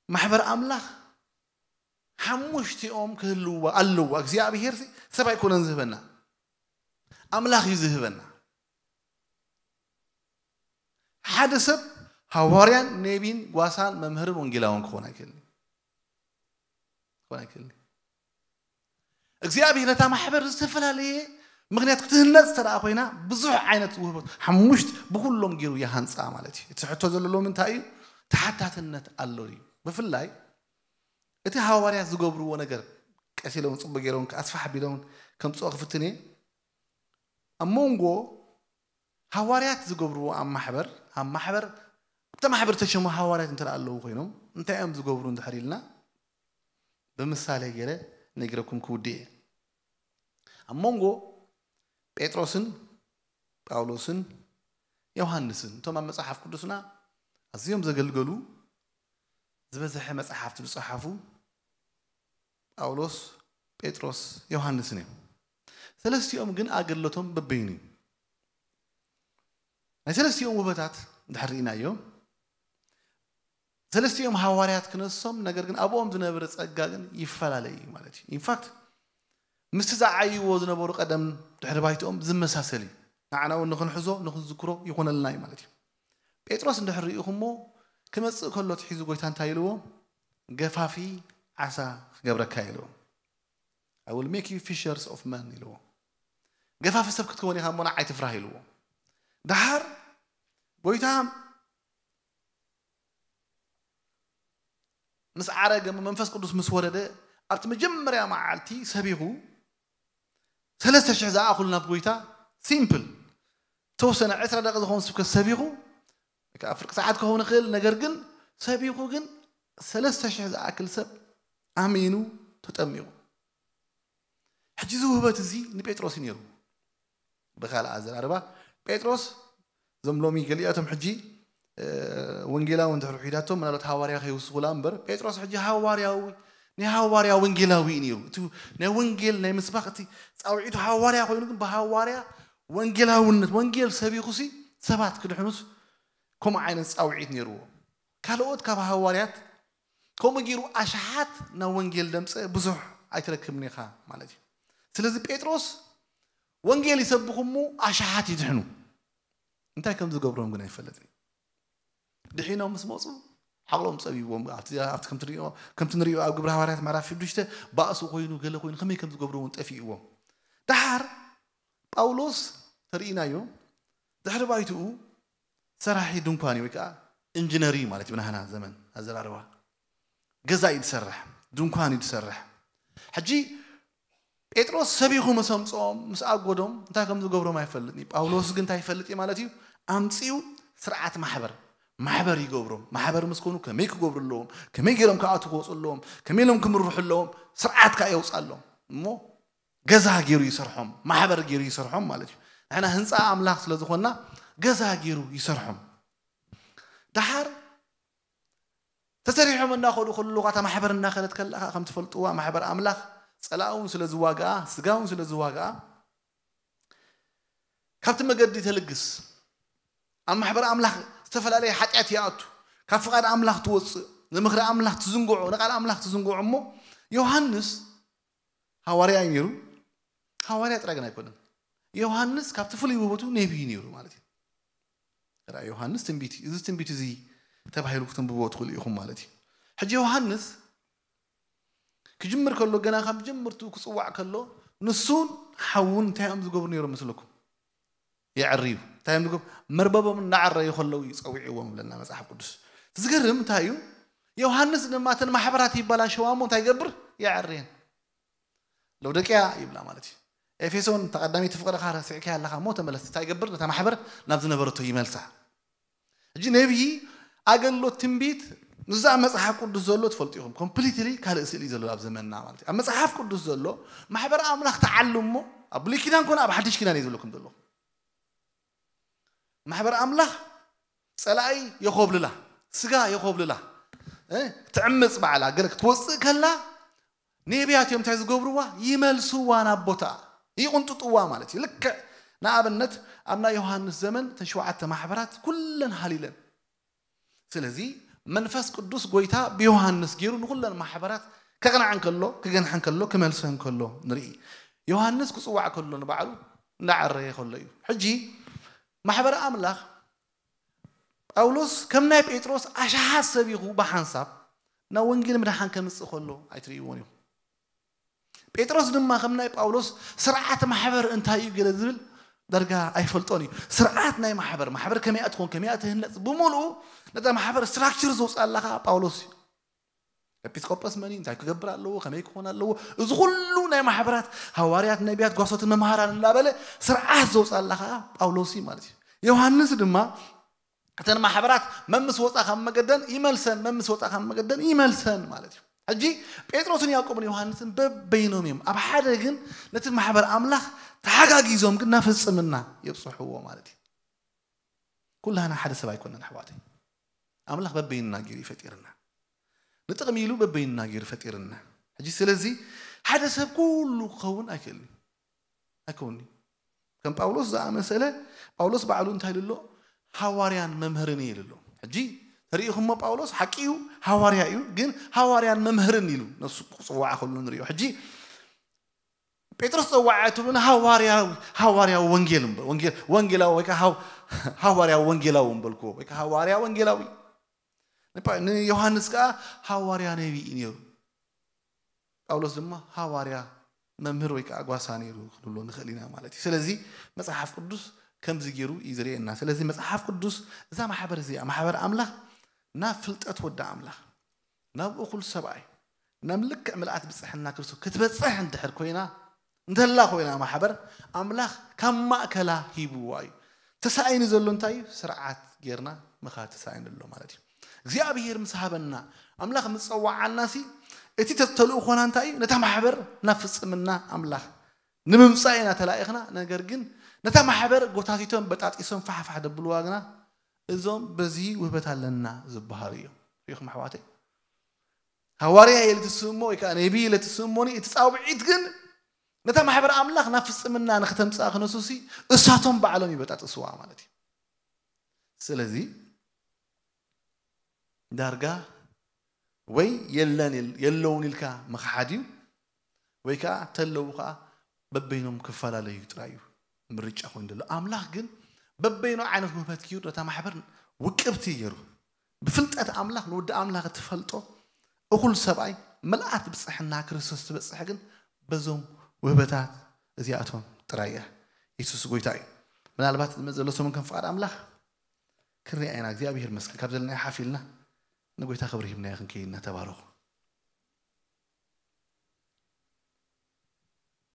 ማሕበር ኣምላኽ ሓሙሽቲኦም ክህልውዋ ኣለዋ። እግዚኣብሔር ሰብ ኣይኮነን ዝህበና፣ ኣምላኽ እዩ ዝህበና። ሓደ ሰብ ሃዋርያን ነቢን ጓሳን መምህርን ወንጌላውን ክኾን ኣይክእልን ክኾን ኣይክእልን። እግዚኣብሔር ነታ ማሕበር ዝተፈላለየ ምክንያት ክትህነፅ ተደኣ ኮይና ብዙሕ ዓይነት ውህበት ሓሙሽት ብኩሎም ገይሩ ይሃንፃ ማለት እዩ። እቲ ሕቶ ዘለሎም እንታይ እዩ? ተሓታትነት ኣሎ እዩ። ብፍላይ እቲ ሃዋርያት ዝገብርዎ ነገር ቀስ ኢሎም ፅቡቅ ገይሮም ኣስፋሕ ቢሎም ከምፅኦ ክፍትን እየ። ኣብ መንጎ ሃዋርያት ዝገብርዎ ኣብ ማሕበር ኣብ ማሕበር ኣብቲ ማሕበር ተሸሙ ሃዋርያት እንተ ኣለዉ ኮይኖም እንታይ እዮም ዝገብሩ እንድሕር ኢልና ብምሳሌ ገይረ ነግረኩም ክውድእ እየ። ኣብ መንጎ ጴጥሮስን ጳውሎስን ዮሃንስን እቶም ኣብ መጽሓፍ ቅዱስና ኣዝዮም ዘገልገሉ ዝበዝሐ መጽሓፍቲ ዝጸሓፉ ጳውሎስ፣ ጴጥሮስ፣ ዮሃንስን እዮም። ሰለስቲኦም ግን ኣገልግሎቶም በበይኑ እዩ። ናይ ሰለስቲኦም ውበታት እንድሕር ርኢናዮ ሰለስቲኦም ሃዋርያት ክነሶም ነገር ግን ኣብኦም ዝነበረ ጸጋ ግን ይፈላለ እዩ ማለት እዩ። ኢንፋክት ምስቲ ዝዓይዎ ዝነበሩ ቀደም ድሕሪ ባይትኦም ዝመሳሰል እዩ። ንዓና እውን ንክንሕዞ ንክንዝክሮ ይኾነልና እዩ ማለት እዩ። ጴጥሮስ እንድሕር ርኢኹሞ ክመጽእ ከሎ ትሒዙ ጎይታ እንታይ ኢልዎ? ገፋፊ ዓሳ ክገብረካ ኢልዎ። I will make you fishers of men ኢልዎ። ገፋፊ ሰብ ክትከውን ኢኻ እሞ ንዓይ ትፍራህ ኢልዎ። ደሓር ጎይታ ምስ ዓረገ መንፈስ ቅዱስ ምስ ወረደ ኣብቲ መጀመርያ መዓልቲ ሰቢኹ ሰለስተ ሽሕ ዝኣኽሉ ናብ ጎይታ ሲምፕል ተወሰነ ዕስራ ደቂ ዝኾኑ ስብከት ሰቢኹ ፍርቂ ሰዓት ክኸውን ይኽእል ነገር ግን ሰቢኹ ግን ሰለስተ ሽሕ ዝኣክል ሰብ ኣሚኑ ተጠሚቑ። ሕጂ እዚ ውህበት እዚ ንጴጥሮስ እዩ ነይሩ። ብካልእ ኣዘራርባ ጴጥሮስ እዞም ሎሚ ገሊኣቶም ሕጂ ወንጌላዊ እንድሕር ሒዳቶም ምናልባት ሃዋርያ ከይውስኹላ እምበር ጴጥሮስ ሕጂ ሃዋርያዊ ናይ ሃዋርያ ወንጌላዊ እዩ ነይሩ። እቲ ናይ ወንጌል ናይ ምስባኽ እቲ ፃውዒቱ ሃዋርያ ኮይኑ ግን ብሃዋርያ ወንጌላውነት ወንጌል ሰቢኹሲ ሰባት ክድሕኑስ ከምኡ ዓይነት ፃውዒት ነይርዎ። ካልኦት ካብ ሃዋርያት ከምኡ ገይሩ ኣሽሓት ናብ ወንጌል ደምፀ ብዙሕ ኣይትረክብን ኢኻ ማለት እዩ። ስለዚ ጴጥሮስ ወንጌል ይሰብኹ እሞ ኣሽሓት ይድሕኑ። እንታይ ከም ዝገብሮም ግን ኣይፈልጥን እዩ። ድሒኖም ምስ መፁ ሓቕሎም ፀቢዎም ኣብቲ ኣብቲ ከምቲ ንሪኦ ከምቲ ንሪኦ ኣብ ግብረ ሃዋርያት ምዕራፍ ሽዱሽተ ባእሱ ኮይኑ ገለ ኮይኑ ከመይ ከም ዝገብርዎ እውን ጠፊእዎም። ደሓር ጳውሎስ ተርእናዮ ድሕሪ ባይትኡ ሰራሒ ድንኳን እዩ ወይ ከዓ ኢንጂነር እዩ ማለት እዩ ብናህና ዘመን ኣዘራርባ ገዛ እዩ ዝሰርሕ ድንኳን እዩ ዝሰርሕ ሕጂ ጴጥሮስ ሰቢኹ ምስ ኣምፅኦም ምስ ኣጎዶም እንታይ ከም ዝገብሮም ኣይፈልጥን እዩ ጳውሎስ ግን እንታይ ይፈልጥ እዩ ማለት እዩ ኣምፅኡ ስርዓት ማሕበር ማሕበር ይገብሮም ማሕበር ምስ ኮኑ ከመይ ክገብሩ ኣለዎም ከመይ ገይሮም ክኣቱ ክወፁ ኣለዎም ከመይ ኢሎም ክምርሑ ኣለዎም ስርዓት ከዓ የውፅኣሎም እሞ ገዛ ገይሩ ይሰርሖም ማሕበር ገይሩ ይሰርሖም ማለት እዩ ንሕና ህንፃ ኣምላኽ ስለ ዝኾንና ገዛ ገይሩ ይሰርሖም ደሓር ተሰሪሖም እናኸዱ ከለዉ እታ ማሕበር እናኸደት ከላ ከም ትፈልጥዋ ማሕበር ኣምላኽ ፀላእ እውን ስለ ዝዋግኣ ስጋ እውን ስለ ዝዋግኣ ካብቲ መገዲ ተልግስ ኣብ ማሕበር ኣምላኽ ዝተፈላለየ ሓጢኣት ይኣቱ ካብ ፍቓድ ኣምላኽ ትወፅእ ንምኽሪ ኣምላኽ ትዝንግዖ ንቓል ኣምላኽ ትዝንግዖ እሞ ዮሃንስ ሃዋርያ እዩ ነይሩ ሃዋርያ ጥራይ ግን ኣይኮነን ዮሃንስ ካብቲ ፍሉይ ውህበቱ ነቢይ ነይሩ ማለት እዩ ራ ዮሃንስ ትንቢት እዩ እዚ ትንቢት እዚ ተባሂሉ ክትንብቦ ትኽእሉ ኢኹም ማለት እዩ ሕጂ ዮሃንስ ክጅምር ከሎ ገና ካብ ጀምርቱ ክፅዋዕ ከሎ ንሱን ሓውን እንታይ እዮም ዝገብሩ ነይሮም መስለኩም የዕርዩ እንታይ እዮም ዝገብሩ መርበቦም እናዓረዩ ከለዉ እዩ ፀዊዕዎም ይብለና መፅሓፍ ቅዱስ ዝገርም እንታይ እዩ ዮሃንስ ድማ እተን ማሕበራት ይበላሸዋ እሞ እንታይ ይገብር የዕርየን ለውደቅያ ይብላ ማለት እዩ ኤፌሶን ተቐዳሚቲ ፍቕርኻ ረሲዕካ ኣለኻ እሞ ተመለስ እንታይ ይገብር ነታ ማሕበር ናብ ዝነበረቶ ይመልሳ ሕጂ ነቢይ ኣገልግሎት ትንቢት ምስዛ መፅሓፍ ቅዱስ ዘሎ ትፈልጡ ኢኹም ኮምፕሊትሊ ካልእ ስእሊ ዘሎ ኣብ ዘመንና ማለት እዩ ኣብ መፅሓፍ ቅዱስ ዘሎ ማሕበር ኣምላኽ ተዓሉ እሞ ኣብ ብሉይ ኪዳን ኮነ ኣብ ሓድሽ ኪዳን እዩ ዘለኩም ዘለኹም ማሕበር ኣምላኽ ጸላኢ የኾብልላ፣ ስጋ የኾብልላ፣ እ፣ ትዕምጽ ባዕላ ገለ ክትወፅእ ከላ ነቢያት እዮም እንታይ ዝገብርዋ? ይመልስዋ ናብ ቦታ፣ ይቕንጥጥዋ ማለት እዩ። ልክዕ ንኣብነት ኣብ ናይ ዮሃንስ ዘመን እተን ሸውዓተ ማሕበራት ኩለን ሃሊለን። ስለዚ መንፈስ ቅዱስ ጎይታ ብዮሃንስ ገይሩ ንኩለን ማሕበራት ከቕንዐን ከሎ፣ ክገንሐን ከሎ፣ ክመልሰን ከሎ ንርኢ። ዮሃንስ ክጽዋዕ ከሎ ንባዕሉ እንዳዓረየ ከሎ እዩ። ሕጂ ማሕበረ ኣምላኽ ጳውሎስ ከም ናይ ጴጥሮስ ኣሽሓት ሰቢኹ ብሓንሳብ ናብ ወንጌል ምድሓን ከምጽእ ከሎ ኣይትርእይዎን እዩ። ጴጥሮስ ድማ ከም ናይ ጳውሎስ ስርዓት ማሕበር እንታይ እዩ ገለ ዝብል ዳርጋ ኣይፈልጦን እዩ። ስርዓት ናይ ማሕበር፣ ማሕበር ከመይ ትኾን፣ ከመይ ትህነጽ፣ ብምሉኡ ነታ ማሕበር ስትራክቸር ዘውፅኣላ ከዓ ጳውሎስ እዩ። ኤጲስቆጶስ መን እዩ፣ እንታይ ክገብር ኣለዎ፣ ከመይ ክኾን ኣለዎ፣ እዚ ኩሉ ናይ ማሕበራት ሃዋርያት፣ ነቢያት፣ ጓሶትን መምሃራን እንዳበለ ስርዓት ዘውፅኣላ ከዓ ጳውሎስ እዩ ማለት እዩ። ዮሃንስ ድማ እተን ማሕበራት መምስ ወፃ ካብ መገደን ይመልሰን፣ መምስ ወፃ ካብ መገደን ይመልሰን ማለት እዩ። ሕጂ ጴጥሮስን ያዕቆብን ዮሃንስን በበይኖም እዮም። ኣብ ሓደ ግን ነቲ ማሕበር ኣምላኽ ተሓጋጊዞም ግን ናብ ፍጽምና የብጽሕዎ ማለት እዩ። ኩላህና ሓደ ሰብ ኣይኮነን ኣሕዋተይ። ኣምላኽ በበይንና ገይሩ እዩ ፈጢርና። ንጥቕሚ ኢሉ በበይንና ገይሩ ፈጢርና። ሕጂ ስለዚ ሓደ ሰብ ኩሉ ክኸውን ኣይክእልን እዩ። ኣይከውንኒ። ከም ጳውሎስ ዝኣመሰለ፣ ጳውሎስ ባዕሉ እንታይ ኢሉ ኣሎ? ሃዋርያን መምህርን እየ ኢሉ ኣሎ። ሕጂ ተሪኢኹሞ ጳውሎስ ሓቂ እዩ፣ ሃዋርያ እዩ፣ ግን ሃዋርያን መምህርን ኢሉ ነሱ ክጽዋዓ ከሎ ንሪኦ። ሕጂ ጴጥሮስ ጸዋዓ ትብሉና ሃዋርያዊ፣ ሃዋርያዊ ወንጌል እምበር፣ ወንጌል፣ ወንጌላዊ ወይ ከዓ ሃው-፣ ሃዋርያዊ ወንጌላዊ እምበልክዎ፣ ወይ ከዓ ሃዋርያ ወንጌላዊ። ንጳ-፣ ንዮሃንስ ከዓ ሃዋርያ ነቢይ እዩ ነይሩ። ጳውሎስ ድማ ሃዋርያ መምህር ወይ ከዓ ጓሳ ነይሩ ክንብሎ ንኽእል ኢና ማለት እዩ። ስለዚ መጽሓፍ ቅዱስ ከምዚ ገይሩ እዩ ዝርእየና። ስለዚ መጽሓፍ ቅዱስ እዛ ማሕበር እዚኣ፣ ማሕበር ኣምላኽ ናብ ፍልጠት ወዲ ኣምላኽ፣ ናብ እኹል ሰብኣይ፣ ናብ ልክዕ ምልኣት ብጽሕና ክርስቶስ ክትበጽሕ እንድሕር ኮይና፣ እንተላ ኮይና ማሕበር ኣምላኽ ካብ ማእከላ ሂብዋ እዩ። ተሳኢኑ ዘሎ እንታይ እዩ? ስርዓት ጌርና ምኻድ ተሳኢኑ ኣሎ ማለት እዩ። እግዚኣብሔር ምስ ሃበና፣ ኣምላኽ ምስ ጸዋዓናሲ፣ እቲ ተ-፣ ተልእኾና እንታይ እዩ? ነታ ማሕበር ናብ ፍጽምና ኣምላኽ ንምምጻእ ኢና ተላኢኽና። ነገር ግን ነታ ማሕበር ጎታቲቶም በጣጢሶም ፋሕፋሕ ደብልዋ ግና እዞም በዚ ውህበት ኣለና ዝበሃሉ እዮም። ሪኢኹም ኣሕዋተይ? ሃዋርያ ኢለ ትስእሞ ወይ ከዓ ነቢ ኢለ ትስእሞኒ፣ እቲ ጻውዒት ግን ነታ ማሕበር ኣምላኽ ናብ ፍጽምና ንክተምጽኣ ክነሱሲ እሳቶም ባዕሎም ይበጣጥስዋ ማለት እዩ። ስለዚ ዳርጋ ወይ የለን ኢል-፣ የለውን ኢልካ ምኽሓድ እዩ፣ ወይ ከዓ ተለዉ ከዓ በበይኖም ክፈላለዩ ጥራይ እዩ ምርጫ ኮይኑ ዘሎ። ኣምላኽ ግን በበይኑ ዓይነት ውህበት ገይሩ ነታ ማሕበር ውቅብቲ ገይሩ፣ ብፍልጠት ኣምላኽ ንወዲ ኣምላኽ እትፈልጦ እኹል ሰብኣይ ምልኣት ብጽሕና ክርስቶስ ትበጽሕ ግን በዞም ውህበታት እዚኣቶም ጥራይ እያ። የሱስ ጎይታ እዩ። ምናልባት ዘሎ ሰሙን ከም ፍቓድ ኣምላኽ ክንሪኣ ኢና። እግዚኣብሔር ይመስገን። ካብ ዘለናዮ ሓፍ ኢልና ንጎይታ ክብሪ ሂብናዮ ክንከይድ ኢና። ተባረኹ።